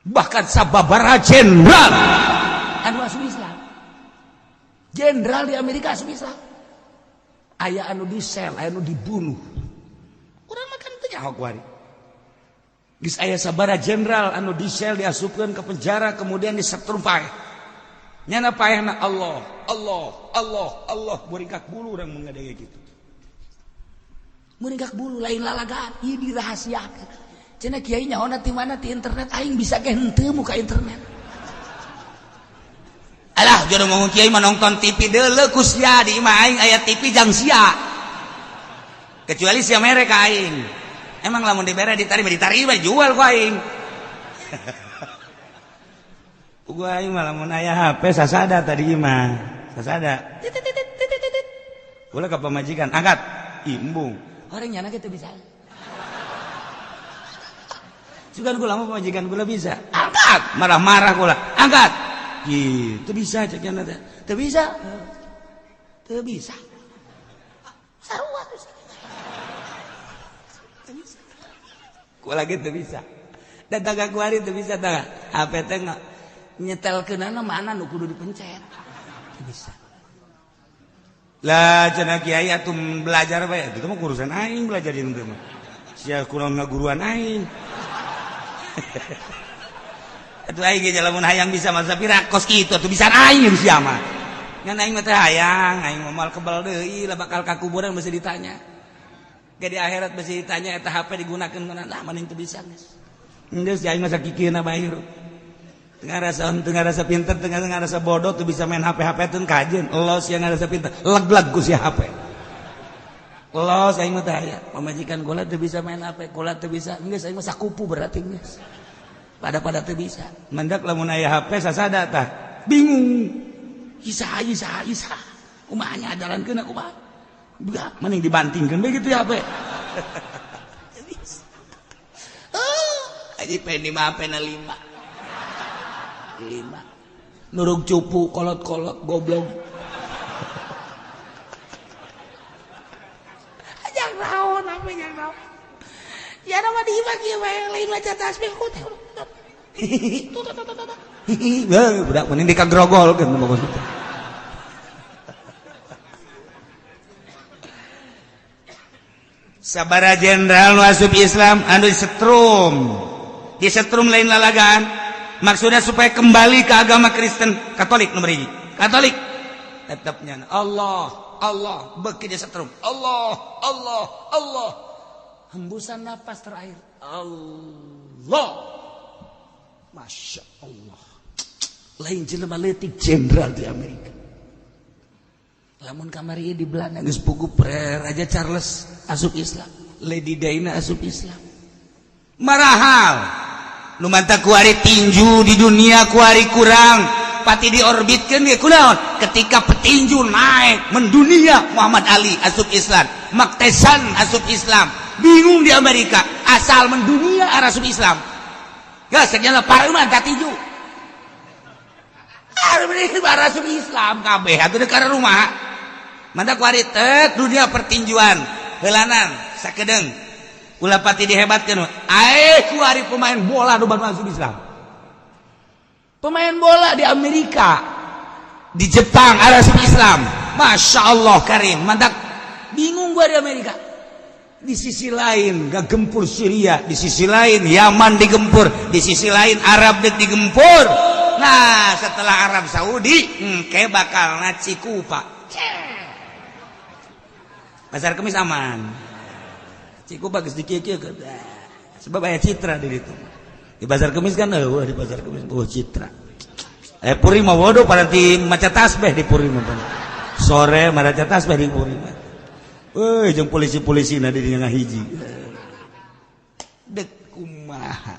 Bahkan sababaraha jenderal anu asup Islam, jenderal di Amerika asup Islam, aya anu di sel, aya anu dibunuh. Urang mah kan teu nyaho kuari. Geus aya sabaraha jenderal anu di sel, diasupkeun ke penjara, kemudian disetrum paeh. Nyana paehna Allah, Allah, Allah, Allah, muringkak bulu urang mengadenge kitu. Muringkak bulu, lain lalagaan, ieu dirahasiakeun. Cenah kiai nyaho ti mana, ti internet, aing bisa ge henteu muka internet. Alah, jodoh ngomong kiai mah nonton TV deuleu ku sia, di imah aing aya TV jang sia. Kecuali sia mere ka aing. Emang lamun dibere diterima, diterima jual ku aing. Gua aing mah lamun aya HP sasada tadi mah. Sasada. Ulah ka pamajikan, angkat. Imbung. Orang nyana kitu bisa. Sugan kula mah pamajikan kula bisa. Angkat, marah-marah kula. Angkat. Gitu bisa cek nyana teh. Teu bisa. Teu bisa. Sarua tuh. Teu bisa. Kula ge teu bisa. Dan tangga kuari teu bisa tangga. HP teh nyetelkeunana mana nu kudu dipencet. Teu bisa. Lah cenah kiai atuh belajar bae. Itu mah urusan aing belajar jeung teu mah. Sia kurang ngaguruan aing. Atuh aing ge lamun hayang bisa masa pira kos kitu atuh bisa aing sia mah. Ngan aing mah teh hayang, aing mah moal kebal deui lah bakal ka kuburan mesti ditanya. Ge di akhirat mesti ditanya eta HP digunakeun kana lah mending teu bisa geus. Geus aing mah sakikieuna bae hirup. Teu ngarasa pinter, teu ngarasa bodoh tuh bisa main HP-HP teu kajeun. Los yang ngarasa pinter, leg-leg ku si HP. Los aing mah teh aya, pamajikan kula teu bisa main HP, kula teu bisa. Geus aing mah sakupu berarti geus. Pada-pada teu bisa. Mendak lamun aya HP sasada tah. Bingung. Isa isa isa. Kumaha nya jalankeun kumaha? Buka, mending dibantingkeun bae gitu ya HP. Aji pendi mah HP na 5. 5. Nurug cupu kolot-kolot goblok. Ajang naon apa jang naon. Ya nama di imah kieu bae lain maca tasbih ku teh. Hihi, budak mending dikagrogolkeun pokoknya. Sabara jenderal nu asup Islam anu disetrum. Disetrum lain lalagaan. Maksudnya supaya kembali ke agama Kristen Katolik nomor hiji. Katolik tetapnya Allah, Allah beuki disetrum. Allah, Allah, Allah. Hembusan napas terakhir Allah. Masya Allah. Lain jelema leutik jenderal di Amerika. Lamun kamari di Belanda geus puguh Raja Charles asup Islam, Lady Diana asup Islam. Marahal nu mantap kuari tinju di dunia kuari kurang pati diorbitkeun ge kunaon ketika petinju naik mendunia Muhammad Ali asup Islam, Mike Tyson asup Islam, bingung di Amerika asal mendunia asup Islam. Geus nya pareuman ka tinju. Asup Islam kabeh atuh deuk rumah. Mantap kuari teh dunia pertinjuan heulanan sakedeung ulah pati dihebatkeun ae kuari pemain bola nu banu asup Islam. Pemain bola di Amerika, di Jepang asup Islam. Masya Allah karim. Mantap bingung gua di Amerika. Di sisi lain gak gempur Syria, di sisi lain Yaman digempur, di sisi lain Arab digempur. Nah setelah Arab Saudi kayak bakal Cikupa. Pasar Kemis aman. Cikupa geus dikieu-kieu sebab aya citra di ditu. Di Pasar Kemis kan eueuh di Pasar Kemis oh citra. Puri mah bodoh paranti maca tasbih di Puri mah. Sore maca tasbih di Puri mah. Euy jeung polisi-polisi na di dinya ngahiji. Dek kumaha.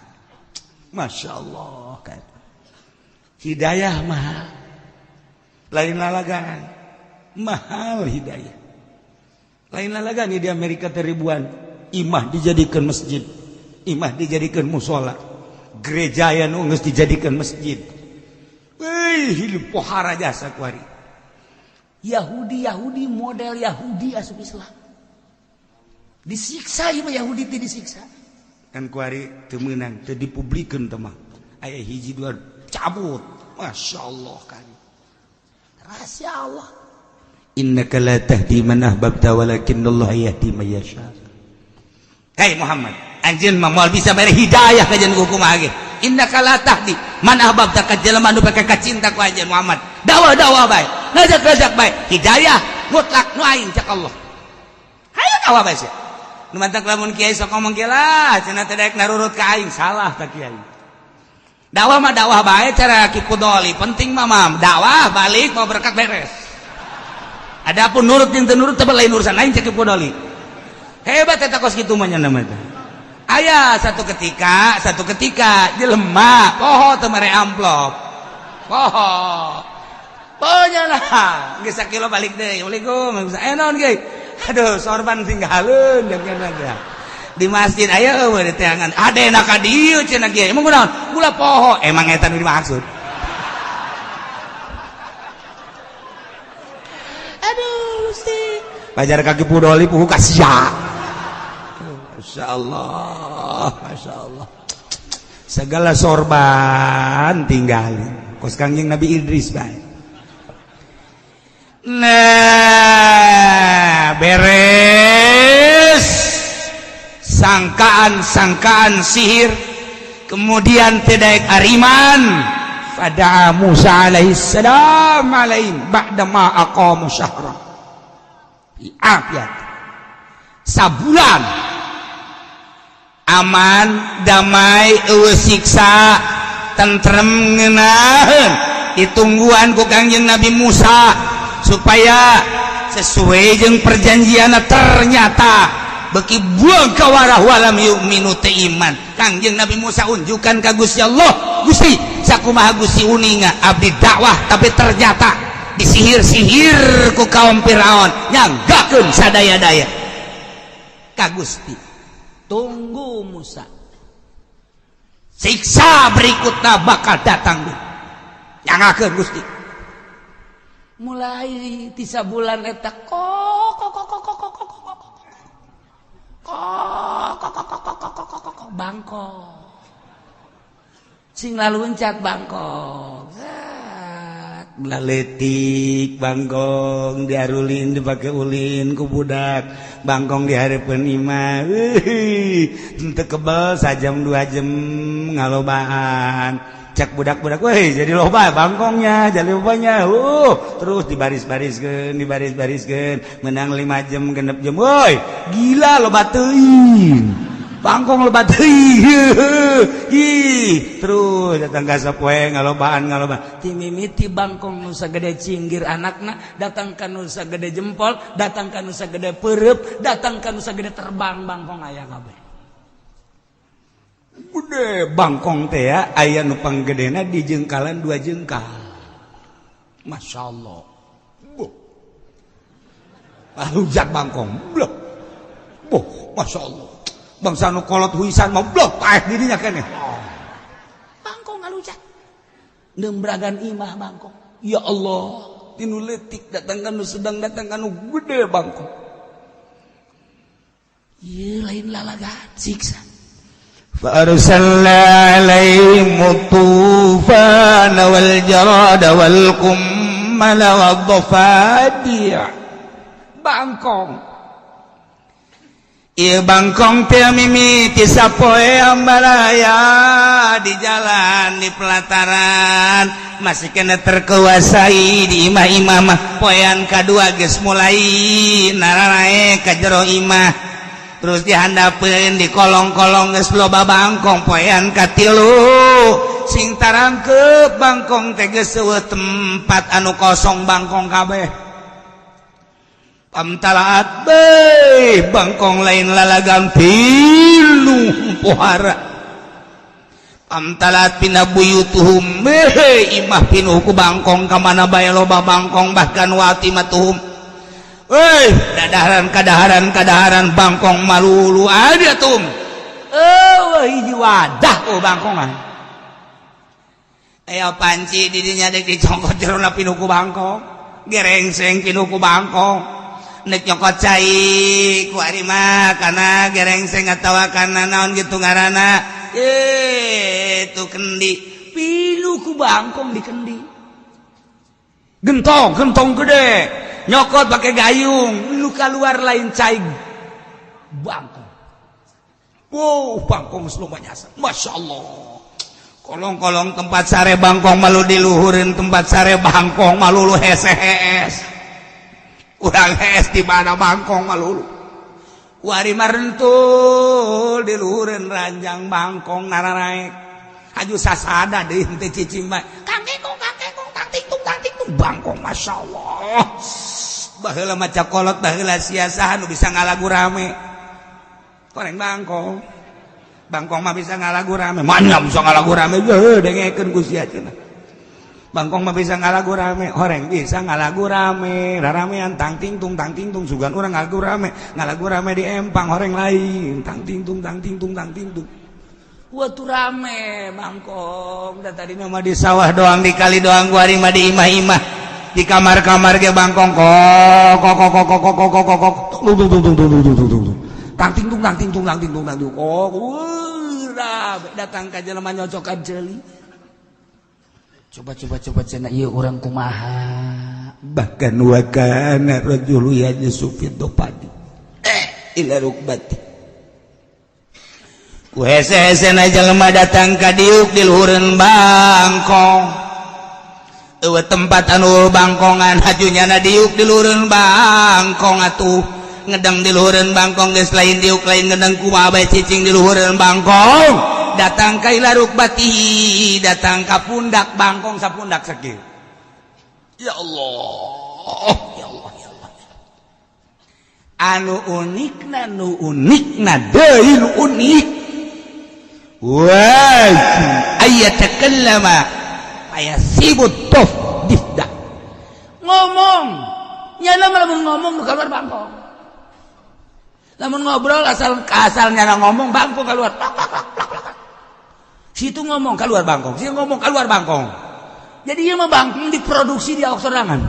Masya Allah kan. Hidayah mahal. Lain lalagan. Mahal hidayah. Lain lalagan di Amerika ribuan imah dijadikan masjid, imah dijadikan musola, gereja yang geus dijadikan masjid. Wih, hidup pohara jasa kuari. Yahudi Yahudi model Yahudi asup Islam. Disiksa ieu mah Yahudi teh disiksa. Kan kuari teu meunang, teu dipublikeun teh mah. Aya hiji dua cabut. Masya Allah kan. Rahasia Allah. Innaka la tahdi man ahbabta walakinnallaha yahdi man yasha. Hei Muhammad, anjeun mah moal bisa mere hidayah ka jeung kumaha ge. Innaka la tahdi man ahbabta ka jelema nu peke kacinta ku anjeun Muhammad. Dakwah-dakwah bae, ngajak-ngajak bae, hidayah mutlak nu aing cak Allah. Hayu dakwah bae sia. Nu mantak lamun kiai sok ngomong kieu lah, cenah teh daek narurut ka aing, salah ta kiai. Dakwah mah dakwah bae cara Ki Pudoli, penting mah mam, dakwah balik mau berkat beres. Adapun nurut jeung teu nurut teh lain urusan lain cek Ki Pudoli. Hebat eta kos kitu mah nya teh. Aya satu ketika jelema poho teu mere amplop. Poho. Poho lah, geus sakilo balik deui. Assalamualaikum. Eh naon ge? Aduh, sorban tinggalun di masjid aya eueuh di teangan. Adena ka dieu cenah kieu. Emang kunaon? Gula poho. Emang eta nu dimaksud. Aduh, Gusti. Pajar kaki pudoli puhu ka sia. Masyaallah, masyaallah. Segala sorban tinggalin. Kos Kangjeng Nabi Idris bae. Nah, beres sangkaan-sangkaan sihir, kemudian tidak ariman pada Musa alaihissalam alaihim ba'da ma aqamu syahra afiyat. Sabulan aman damai eueuh siksa tentrem ngeunaheun ditungguan ku Kangjeng Nabi Musa supaya sesuai jeung perjanjian. Ternyata beki buang kawarah walam yu'minu teu iman. Kangjeng Nabi Musa unjukan ka Gusti Allah, Gusti sakumaha Gusti uninga abdi dakwah tapi ternyata disihir-sihir ku kaum Firaun nyanggakeun sadaya-daya ka Gusti. Tunggu Musa, siksa berikutnya bakal datang. Nyangakeun Gusti. Mulai tisa bulan eta kok kok kok kok kok kok kok kok kok kok kok kok kok kok kok bangkok sing laluncat bangkok laletik bangkong diarulin dipake ulin ku budak bangkong dihareupeun imah teu kebel sajam 2 jam ngalobaan. Cak budak-budak, weh jadi loba bangkongnya, jadi lobanya, terus dibaris-bariskeun, dibaris-bariskeun, menang 5 jam, 6 jam, woi, gila loba teuing, bangkong loba teuing, ih, terus datang ka sapoe ngalobaan ngalobaan, ti mimiti bangkong nu sagede cinggir anakna, datang ka nu sagede jempol, datang ka nu sagede peureub, datang ka nu sagede terbang bangkong aya kabeh. Gede bangkong teh ya, aya nu panggedena di jengkalan 2 jengkal. Masya Allah. Boh. Hujat bangkong. Blok. Boh, Masya Allah. Bangsa nu kolot huisan mah blok paeh dirinya keneh. Bangkong ngalujat. Nembragan imah bangkong. Ya Allah, tinu leutik datang ka nu sedang datang ka nu gede bangkong. Ieu lain lalagan siksa. فأرسلنا عليهم الطوفان والجراد والقمل والضفادع. Bangkong ieu bangkong teh mimiti sapoe ambalaya di jalan di pelataran masih kena terkuasai di imah-imah mah. Poean kadua geus mulai nararae ka jero imah, terus dihandapeun di kolong-kolong geus loba bangkong. Poean katilu sing tarangkep bangkong teh geus eueuh tempat anu kosong bangkong kabeh. Pamtalaat beuh bangkong lain lalagan pinuh pohara. Pamtalaat pina buyutuhum beuh imah pinuh ku bangkong ka mana bae loba bangkong bahkan watimatuhum. Woi, dadaharan kadaharan kadaharan bangkong malulu ada tum. Eueuh hiji wadah oh bangkongan. Aya panci di dinya deuk dicongkot jerona pinuh ku bangkong. Gerengseng pinuh ku bangkong. Nek nyokot cai ku ari mah kana gerengseng atawa kana naon kitu ngaranna. Tu kendi pinuh ku bangkong di kendi. Gentong, gentong gede. Nyokot pakai gayung, lu keluar lain cai bangkong. Wow, bangkong seluruhnya. Masya Allah. Kolong-kolong tempat sare bangkong malu diluhurin, tempat sare bangkong malu lu hees. Urang hees di mana bangkong malu lu. Wari marentul diluhurin ranjang bangkong nararaek. Aju sasada deui teh cicing mah. Kang kekong kang kekong tang tiktung tang tiktung bangkong Masya Allah. Baheula maca kolot baheula siasahan nu bisa ngalagu rame. Horeng bangkong. Bangkong mah bisa ngalagu rame. Mana bisa ngalagu rame? Heuh, dengekeun ku sia cenah. Bangkong mah bisa ngalagu rame, horeng bisa ngalagu rame, raramean tang ting tung tang ting tung, sugan urang ngalagu rame, ngalagu rame di empang horeng lain, tang ting tung tang ting tung tang ting tung. Wah, tuh rame bangkong. Dan tadi mah di sawah doang, di kali doang, gua mah di imah-imah, di kamar-kamar ge bangkong kok kok kok kok kok kok kok kok tung tung tung tung tung tung tung tung tang ting tung tang ting tung tang ting tung tang tung kok. Rame datang ka jelema nyocokan ceuli. Coba coba coba cenah, ieu urang kumaha? Bahkan wa kana rajulu yajlisu fi padi ila rukbati. Ku hese-hese na jelema datang ka diuk di luhureun bangkong. Eueuh tempat anu bangkongan, hajunya na diuk di luhureun bangkong atuh. Ngedang di luhureun bangkong geus lain diuk, lain ngedang, kumaha bae cicing di luhureun bangkong. Datang ka ila rukbatihi, datang ka pundak bangkong, sapundak sakieu. Ya Allah, ya Allah, ya Allah. Anu unikna, nu unikna deui, nu unik. Wah, ayatakallama fayasibut tof difda. Ngomong nyana mah, lamun ngomong nu keluar bangkong. Lamun ngobrol, asal asal nyana ngomong, bangkong keluar. Plak, plak, plak, plak, plak. Situ ngomong keluar bangkong, situ ngomong keluar bangkong. Jadi ieu mah bangkong diproduksi di awak sorangan,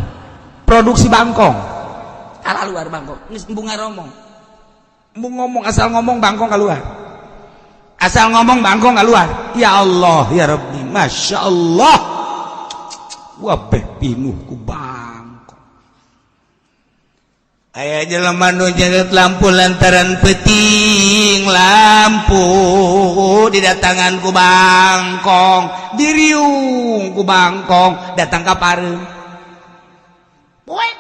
Produksi bangkong. Kalah luar bangkong geus embung ngomong. Embung ngomong, asal ngomong bangkong keluar. Asal ngomong bangkong keluar. Ya Allah, ya Rabbi, Masya Allah. Wabeh pinuh ku bangkong. Aya jelema nu nyeungeut lampu lantaran peuting, lampu didatangan ku bangkong, diriung ku bangkong, datang ka pareum. Poek.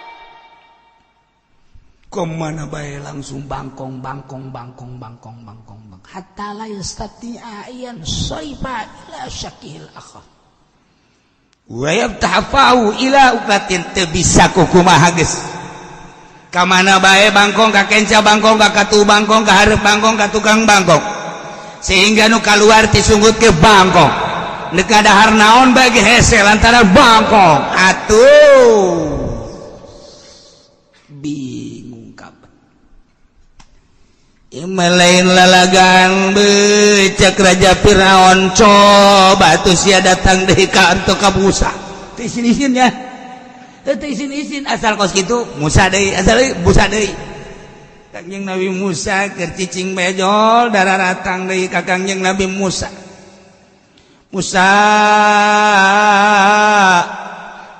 Kemana bae langsung bangkong, bangkong, bangkong, bangkong, bangkong, bangkong. Hatta la yastati'a yansarifa ila syakihil akhar. Wa yabtahafahu ila uklatin, teu bisa kukumaha geus. Ka mana bae bangkong, ka kenca bangkong, ka katu bangkong, ka hareup bangkong, ka tukang bangkong. Sehingga nu kaluar ti sunggut ke bangkong. Neuk dahar naon bagi hese lantaran bangkong. Atuh. Bingung kabeh. Ieu lain lalagan, becek Raja Firaun, coba tuh sia datang deui ka antuk ka Musa. Teu isin-isin ya. Teu isin-isin asal kos kitu Musa deui, asal deui Musa deui. Kangjeng Nabi Musa keur cicing bejol, dararatang deui ka Kangjeng Nabi Musa. Musa,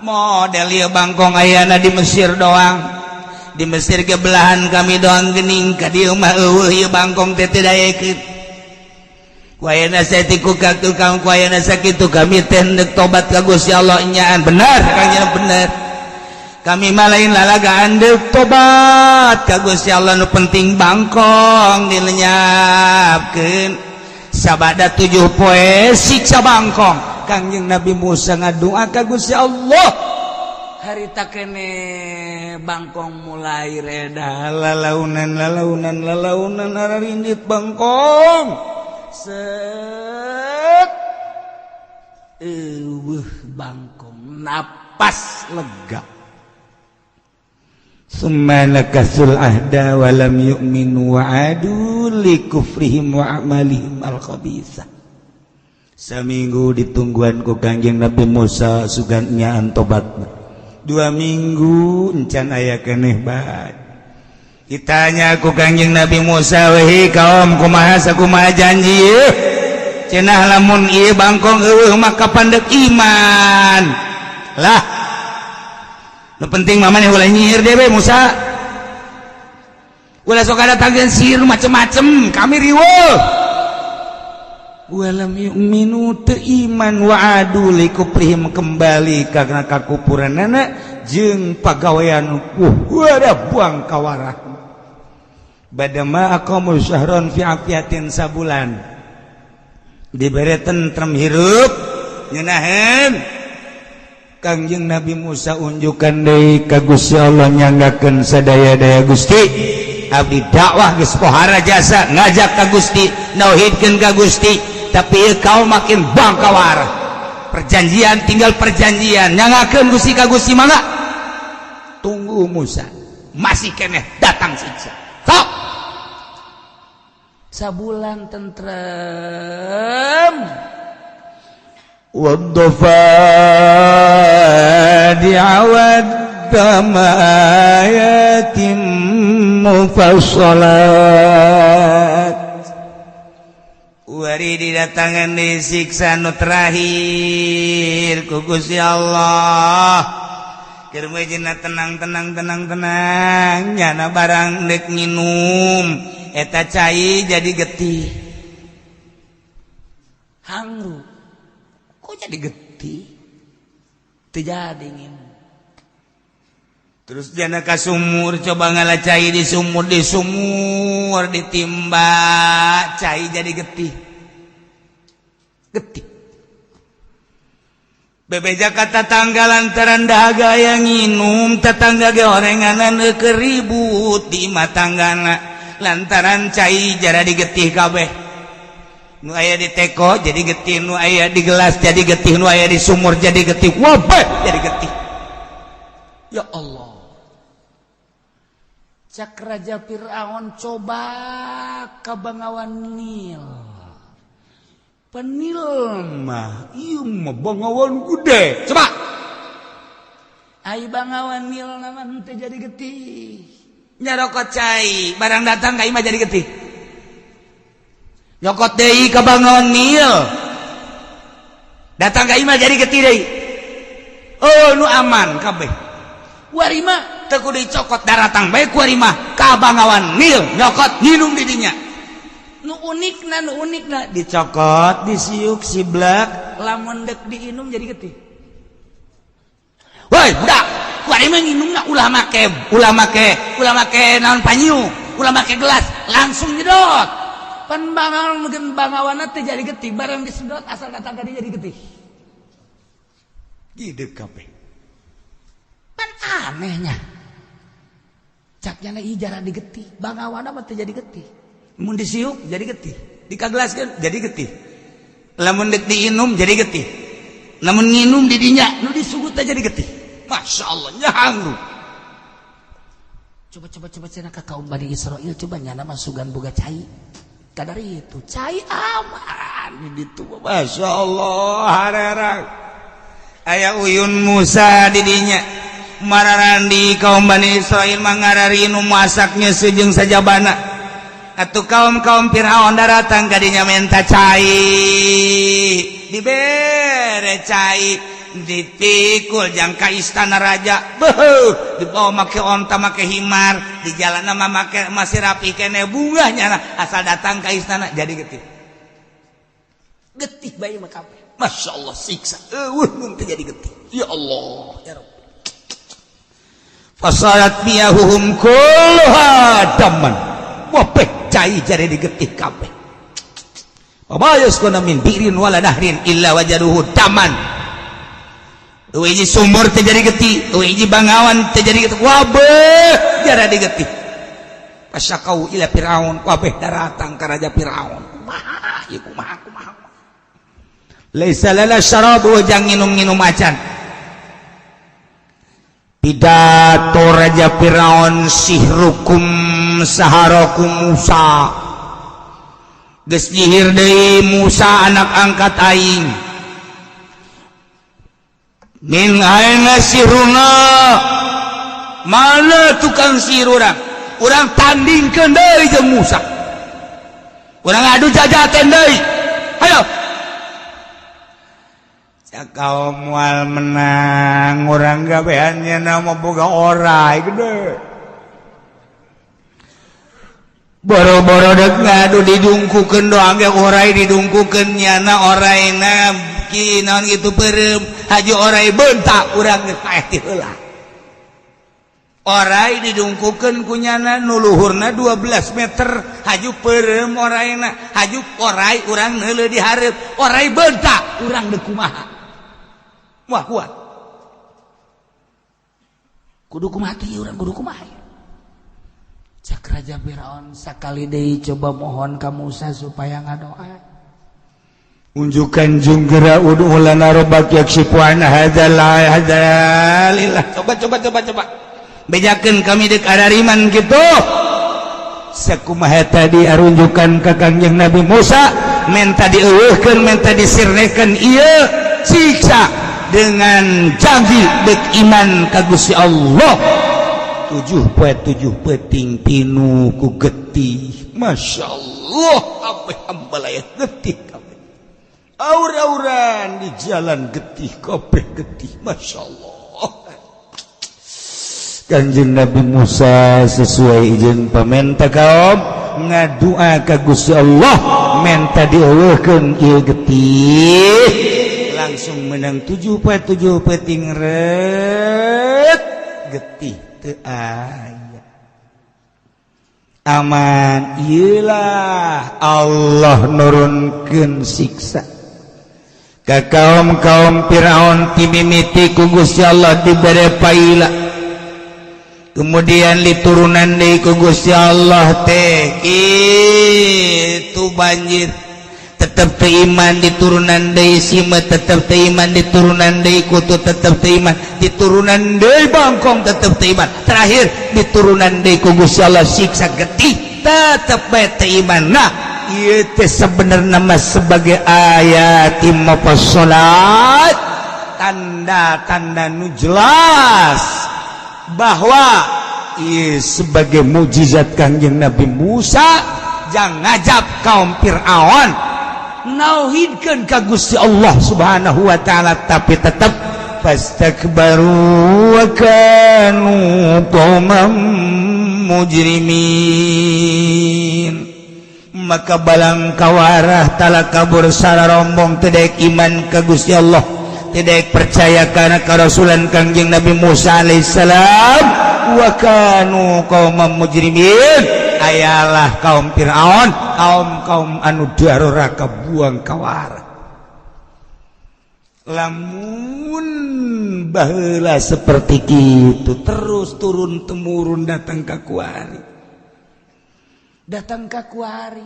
model ieu bangkong ayana di Mesir doang. Di Mesir ke belahan kami doang gening, ka dieu mah eueuh ieu bangkong teh, teu daekeun. Ku ayeuna saeutik ka tukang, ku ayeuna sakitu kami teh hendeuk tobat ka Gusti Allah nyaan bener Kangjeng, bener. Kami mah lain lalagaan, deuk tobat ka Gusti Allah, nu penting bangkong dilenyapkeun. Sabada 7 poe siksa bangkong. Kangjeng Nabi Musa ngadua ka Gusti Allah. Harita kene bangkong mulai reda. Lalaunan, lalaunan, lalaunan, ararindit bangkong. Set, eueuh bangkong, napas lega. Summa nakasul ahda wa lam yu'minu wa adu li kufrihim wa a'malihim al-khabisah. Saminggu ditungguan ku Kangjeng Nabi Musa, sugan nyaan tobat. 2 minggu encan aya keneh bae. Ditanya ku Kangjeng Nabi Musa, "Wehi kaum, kumaha sakumaha janji ieu? Cenah lamun ieu bangkong eueuh maka pandek iman." Lah, nu penting mah maneh ulah nyihir dewe Musa, ulah sok ada tanggen sihir macem-macem, kami riweuh. Walam yu'minu, teu iman, wa adu likufrihim, kembali karena kakupuranana jeung pagawean ada buang kawarah. Badama aqamu syahron fi afiatin, sabulan dibere tentrem, hirup ngeunaheun. Kangjeng Nabi Musa unjukan deui ka Gusti Allah, nyanggakeun sadaya-daya, "Gusti, Abdi dakwah geus pohara jasa ngajak ka Gusti, nauhidkeun ka Gusti, tapi kau makin bangkawar. Perjanjian tinggal perjanjian, nyangakeun Gusti ka Gusti mangga. Tunggu Musa, masih keneh datang siksa. Sok. Sabulan tentrem. والضفادع والدم آيات مفصلات. Wari didatangan disiksa nu terakhir ku Gusti Allah. Keur meujeuhna tenang tenang tenang tenang, nyana barang dek nginum eta cai jadi getih. Hangru. Kok jadi getih? Teu jadi nginum. Terus jana ka sumur, coba ngala cai di sumur, di sumur ditimba cai jadi getih. Getih. Bebeja ka tatangga lantaran dahaga yang nginum, tetangga ge orenganan keur ribut di imah tanggana lantaran cai jara digetih kabeh. Nu aya di teko jadi getih, nu aya di gelas jadi getih, nu aya di sumur jadi getih, wabeh jadi getih. Ya Allah. Cak Raja Fir'aun coba ka Bangawan Nil. Penil mah ieu mah Bangawan gede. Coba. Ai Bangawan Nil nama henteu jadi getih. Nyarokot cai, barang datang ka imah jadi getih. Nyokot deui ka Bangawan Nil. Datang ka imah jadi getih deui. Oh, nu aman kabeh. Kuari mah teu kudu dicokot, daratang bae kuari mah ka Bangawan Nil, nyokot nginum di dinya. Nu unikna, nu unikna dicokot, disiuk siblak, lamun dek diinum jadi getih. Woi, budak, kuari mah nginumna ulah make, ulah make, ulah make naon panyu, ulah make gelas, langsung nyedot. Pan bangawan mungkin bangawanna teh jadi getih, barang disedot asal datang ka dieu jadi getih. Gideg kabeh. Pan anehnya. Caknya ieu jarang digetih, bangawana mah teu jadi getih. Mun disiuk jadi getih, dikagelaskeun jadi getih. Lamun deuk diinum jadi getih. Lamun nginum di dinya nu disugut teh jadi getih. Masya Allah, nyahangru. Coba coba coba cenah ka kaum Bani Israil, coba nyana mah sugan boga cai. Kadar itu cai aman di ditu. Masya Allah, harerang. Aya uyun Musa di dinya. Mararandi kaum Bani Israil mangarari nu masaknya sejeng sajabana. Atuh kaum-kaum Fir'aun daratang ka dinya menta cai. Dibere cai, ditikul jang ka istana raja. Beuh, dibawa make onta make himar, di jalan mah make masih rapi kene bungah nyana asal datang ka istana jadi getih. Getih bae mah kabeh. Masya Allah siksa. Eueuh mun teu jadi getih. Ya Allah, ya Rabb. Fasarat miyahuhum kulluha daman. Wabeh cai jare digetih kabeh. Wa ma yaskuna min bi'rin wala nahrin illa wajaduhu daman. Eueuh hiji sumur teu jadi getih, eueuh hiji bangawan teu jadi getih. Wabeh jara digetih. Fasyakau ila Fir'aun, wabeh daratang ka Raja Fir'aun. Kumaha ieu, kumaha kumaha. Laisa lana syarabu, jang nginum-nginum acan. Pidato Raja Firaun, sihrukum saharakum Musa. Geus nyihir deui Musa anak angkat aing. Min aina sihruna? Mana tukang sihir urang? Urang tandingkeun deui jeung Musa. Urang adu jajaten deui. Hayo. Kaum moal menang, urang gaweannya nama boga orai gede. Boro-boro dek ngadu didungkukeun doang ge orai didungkukeun nyana oraina ki naon kitu peureum haju orai bentak urang geus paeh ti heula. Orai didungkukeun ku nyana nu luhurna 12 meter haju peureum oraina haju orai urang neuleuh di hareup orai bentak urang deuk kumaha. Wah kuat. Kudu kumaha teh urang kudu kumaha. Cak Raja Firaun, sakali deui coba mohon ka Musa supaya ngadoa. Unjukan junggera ud'u lana rabbak yakshifu anna hadzal hadzalillah. Coba coba coba coba. Bejakeun kami dek arariman gitu. Sakumaha tadi arunjukan ka Kangjeng Nabi Musa, menta dieuweuhkeun, menta disirnekeun ieu siksa dengan janji dek iman ka Gusti Allah. 7 poe 7 peuting pinu ku getih. Masya Allah, kabeh ambalaya getih kabeh. Aur-auran di jalan getih kabeh getih. Masya Allah. Kanjeng Nabi Musa sesuai izin pamenta kaum ngadua ka Gusti Allah menta dieuweuhkeun ieu getih, langsung menang 7 poe 7 peuting ret getih teu aya, aman. Iyalah Allah nurunkeun siksa ka kaum-kaum Firaun timimiti ku Gusti Allah dibere paila, kemudian diturunan deui ku Gusti Allah teh itu banjir, tetep teu iman, diturunan deui simeut, tetep teu iman, diturunan deui kutu, tetep teu iman, diturunan deui bangkong, tetep teu iman, terakhir diturunan deui ku Gusti Allah siksa getih, tetep bae teu iman. Nah, ieu teh sebenarnya mah sebagai ayat mufassalat, tanda-tanda nu jelas bahwa ieu sebagai mujizat Kangjeng Nabi Musa jang ngajab kaum Fir'aun nauhidkeun ka Gusti Allah Subhanahu wa taala, tapi tetap fastakbaru wa kanu qauman mujrimin. Maka balang kawarah tala kabur sararombong, tidak iman ka Gusti Allah, tidak percaya karena kerasulan Kangjeng Nabi Musa alaihissalam, wa kanu qauman mujrimin. Ayalah kaum Fir'aun, kaum-kaum anu daruraka buang kawara. Lamun baheula seperti itu terus turun temurun datang ka kuari, datang ka kuari.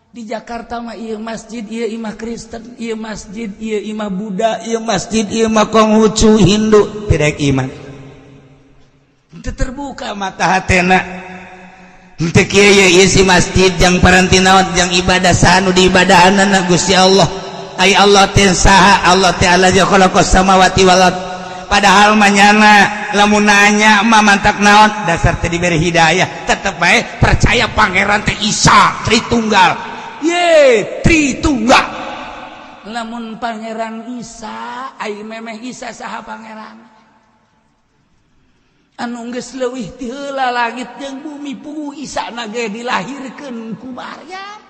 Di Jakarta mah ieu masjid ieu imah Kristen, ieu masjid ieu imah Buddha, ieu masjid ieu mah Konghucu Hindu, tidak iman. Teu terbuka mata hatena. Henteu kieu ieu isi masjid jang paranti naon, jang ibadah saha nu diibadahanna? Gusti Allah. Ai Allah teh saha? Allah teh allazi khalaqas samawati wal ard. Padahal manyana lamun nanya mah mantak naon, dasar teh diberi hidayah tetep bae percaya pangeran teh Isa Tritunggal. Ye Tritunggal. Lamun pangeran Isa, ai memeh Isa saha pangeran anu geus leuwih ti heula langit jeung bumi? Puguh Isa na ge dilahirkeun ku Maryam,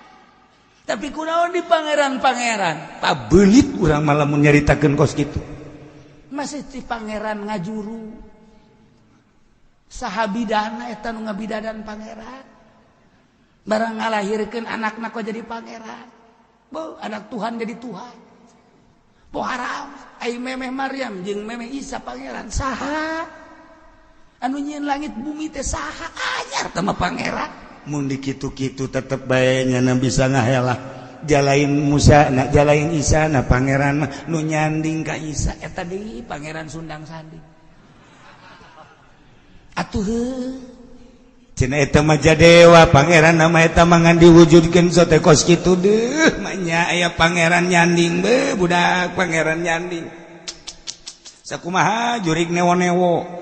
tapi kunaon di pangeran-pangeran pabelit? Urang malah mun nyaritakeun kos kitu masih ti pangeran ngajuru saha bidana eta nu ngabidadan pangeran? Barang ngalahirkeun anakna kok jadi pangeran? Bo, anak Tuhan jadi Tuhan. Po haram. Ai memeh Maryam jeung memeh Isa pangeran saha? Anu nyieun langit bumi teh saha? Anyar teh mah pangeran. Mun dikitu-kitu tetep bae nyana bisa ngahelah jalain Musa na jalain Isa na pangeran mah nu nyanding ka Isa eta deui pangeran Sundang Sandi atuh heuh. Cenah eta mah jadewa pangeran nama eta mah ngan diwujudkeun sote kos kitu deuh mah aya pangeran nyanding be budak pangeran nyanding sakumaha jurig newo-newo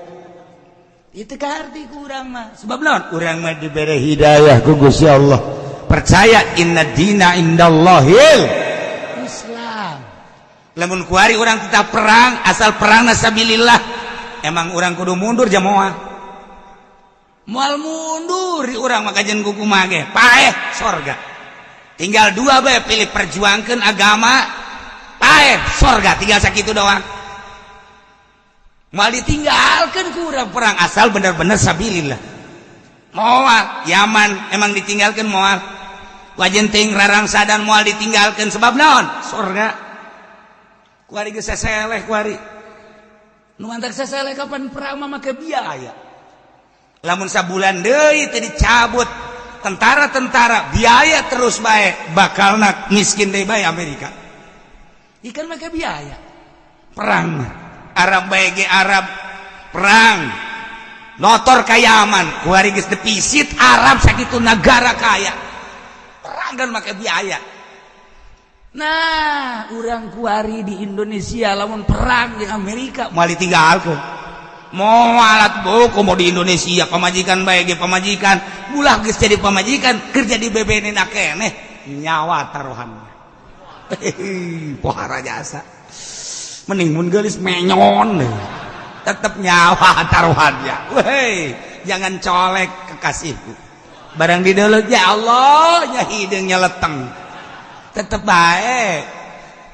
itu kaharti ku urang mah. Sebab naon? Urang mah dibere hidayah ku Gusti Allah, percaya inna dina indallahil Islam. Lamun kuari urang tetap perang asal perang sabilillah. Emang urang kudu mundur jamoah? Moal mundur urang mah kajian kuku mage paeh sorga. Tinggal dua bae pilih, perjuangkan agama, paeh sorga, tinggal sakitu doang. Moal ditinggalkan ku urang perang asal bener-bener sabilillah. Moal Yaman emang ditinggalkan? Moal. Wajenting rarang sadan moal ditinggalkan. Sebab naon? Sorga. Kuari geus seseleh kuari nu mantak seseleh. Kapan perang mah make biaya? Lamun sabulan deui teu dicabut tentara-tentara, biaya terus bae, bakal nak miskin deui bae Amerika. Ikan make biaya perang mah. Arab bae ge, Arab perang notor kayaman kuari geus defisit. Arab sakitu negara kaya, perang kan make biaya. Nah, urang kuari di Indonesia lamun perang di Amerika moal ditinggalkeun, mau alat buku mau di Indonesia pamajikan bae ge pamajikan ulah geus jadi pamajikan kerja di BBN keneh nyawa taruhan. Pohara jasa, mending mun geulis menyon tetep nyawa taruhannya. Weh, jangan colek kekasihku. Barang di dulu, ya Allah nya, hidungnya leteng tetep baik.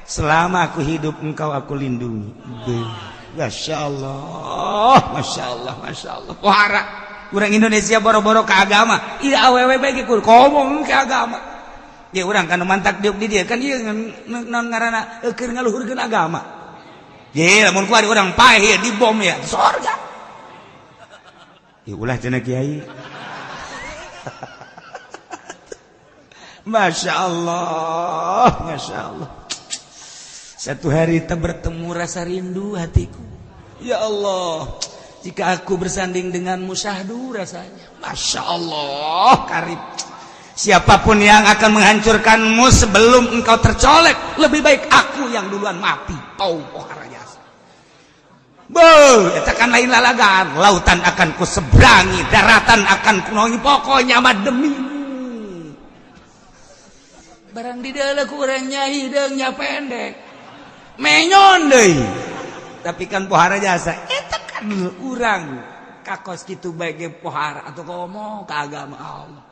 Selama aku hidup, engkau aku lindungi. Masya Allah, Masya Allah, Masya Allah. Pohara urang Indonesia boro-boro ke agama. Iya, awewe bae ge ngomong ke agama. Ya, urang kan mantak diuk di dia kan ieu non ngaranna keur ngaluhurkeun agama. Ye, lamun kuari urang paeh ya dibom ya sorga. Ya ulah cenah kiai. Masya Allah, Masya Allah. Satu hari kita bertemu, rasa rindu hatiku. Ya Allah, jika aku bersanding denganmu, syahdu rasanya. Masya Allah, karib. Siapapun yang akan menghancurkanmu sebelum engkau tercolek, lebih baik aku yang duluan mati. Tau pohara jasa. Beuh, eta kan lain lalagan. Lautan akan ku seberangi, daratan akan ku nongi, pokoknya mah demi. Barang di dalam kurangnya hidungnya pendek. Menyon deui. Tapi kan pohara jasa, eta kan urang kakos kitu bae ge pohara atau komo ka agama Allah.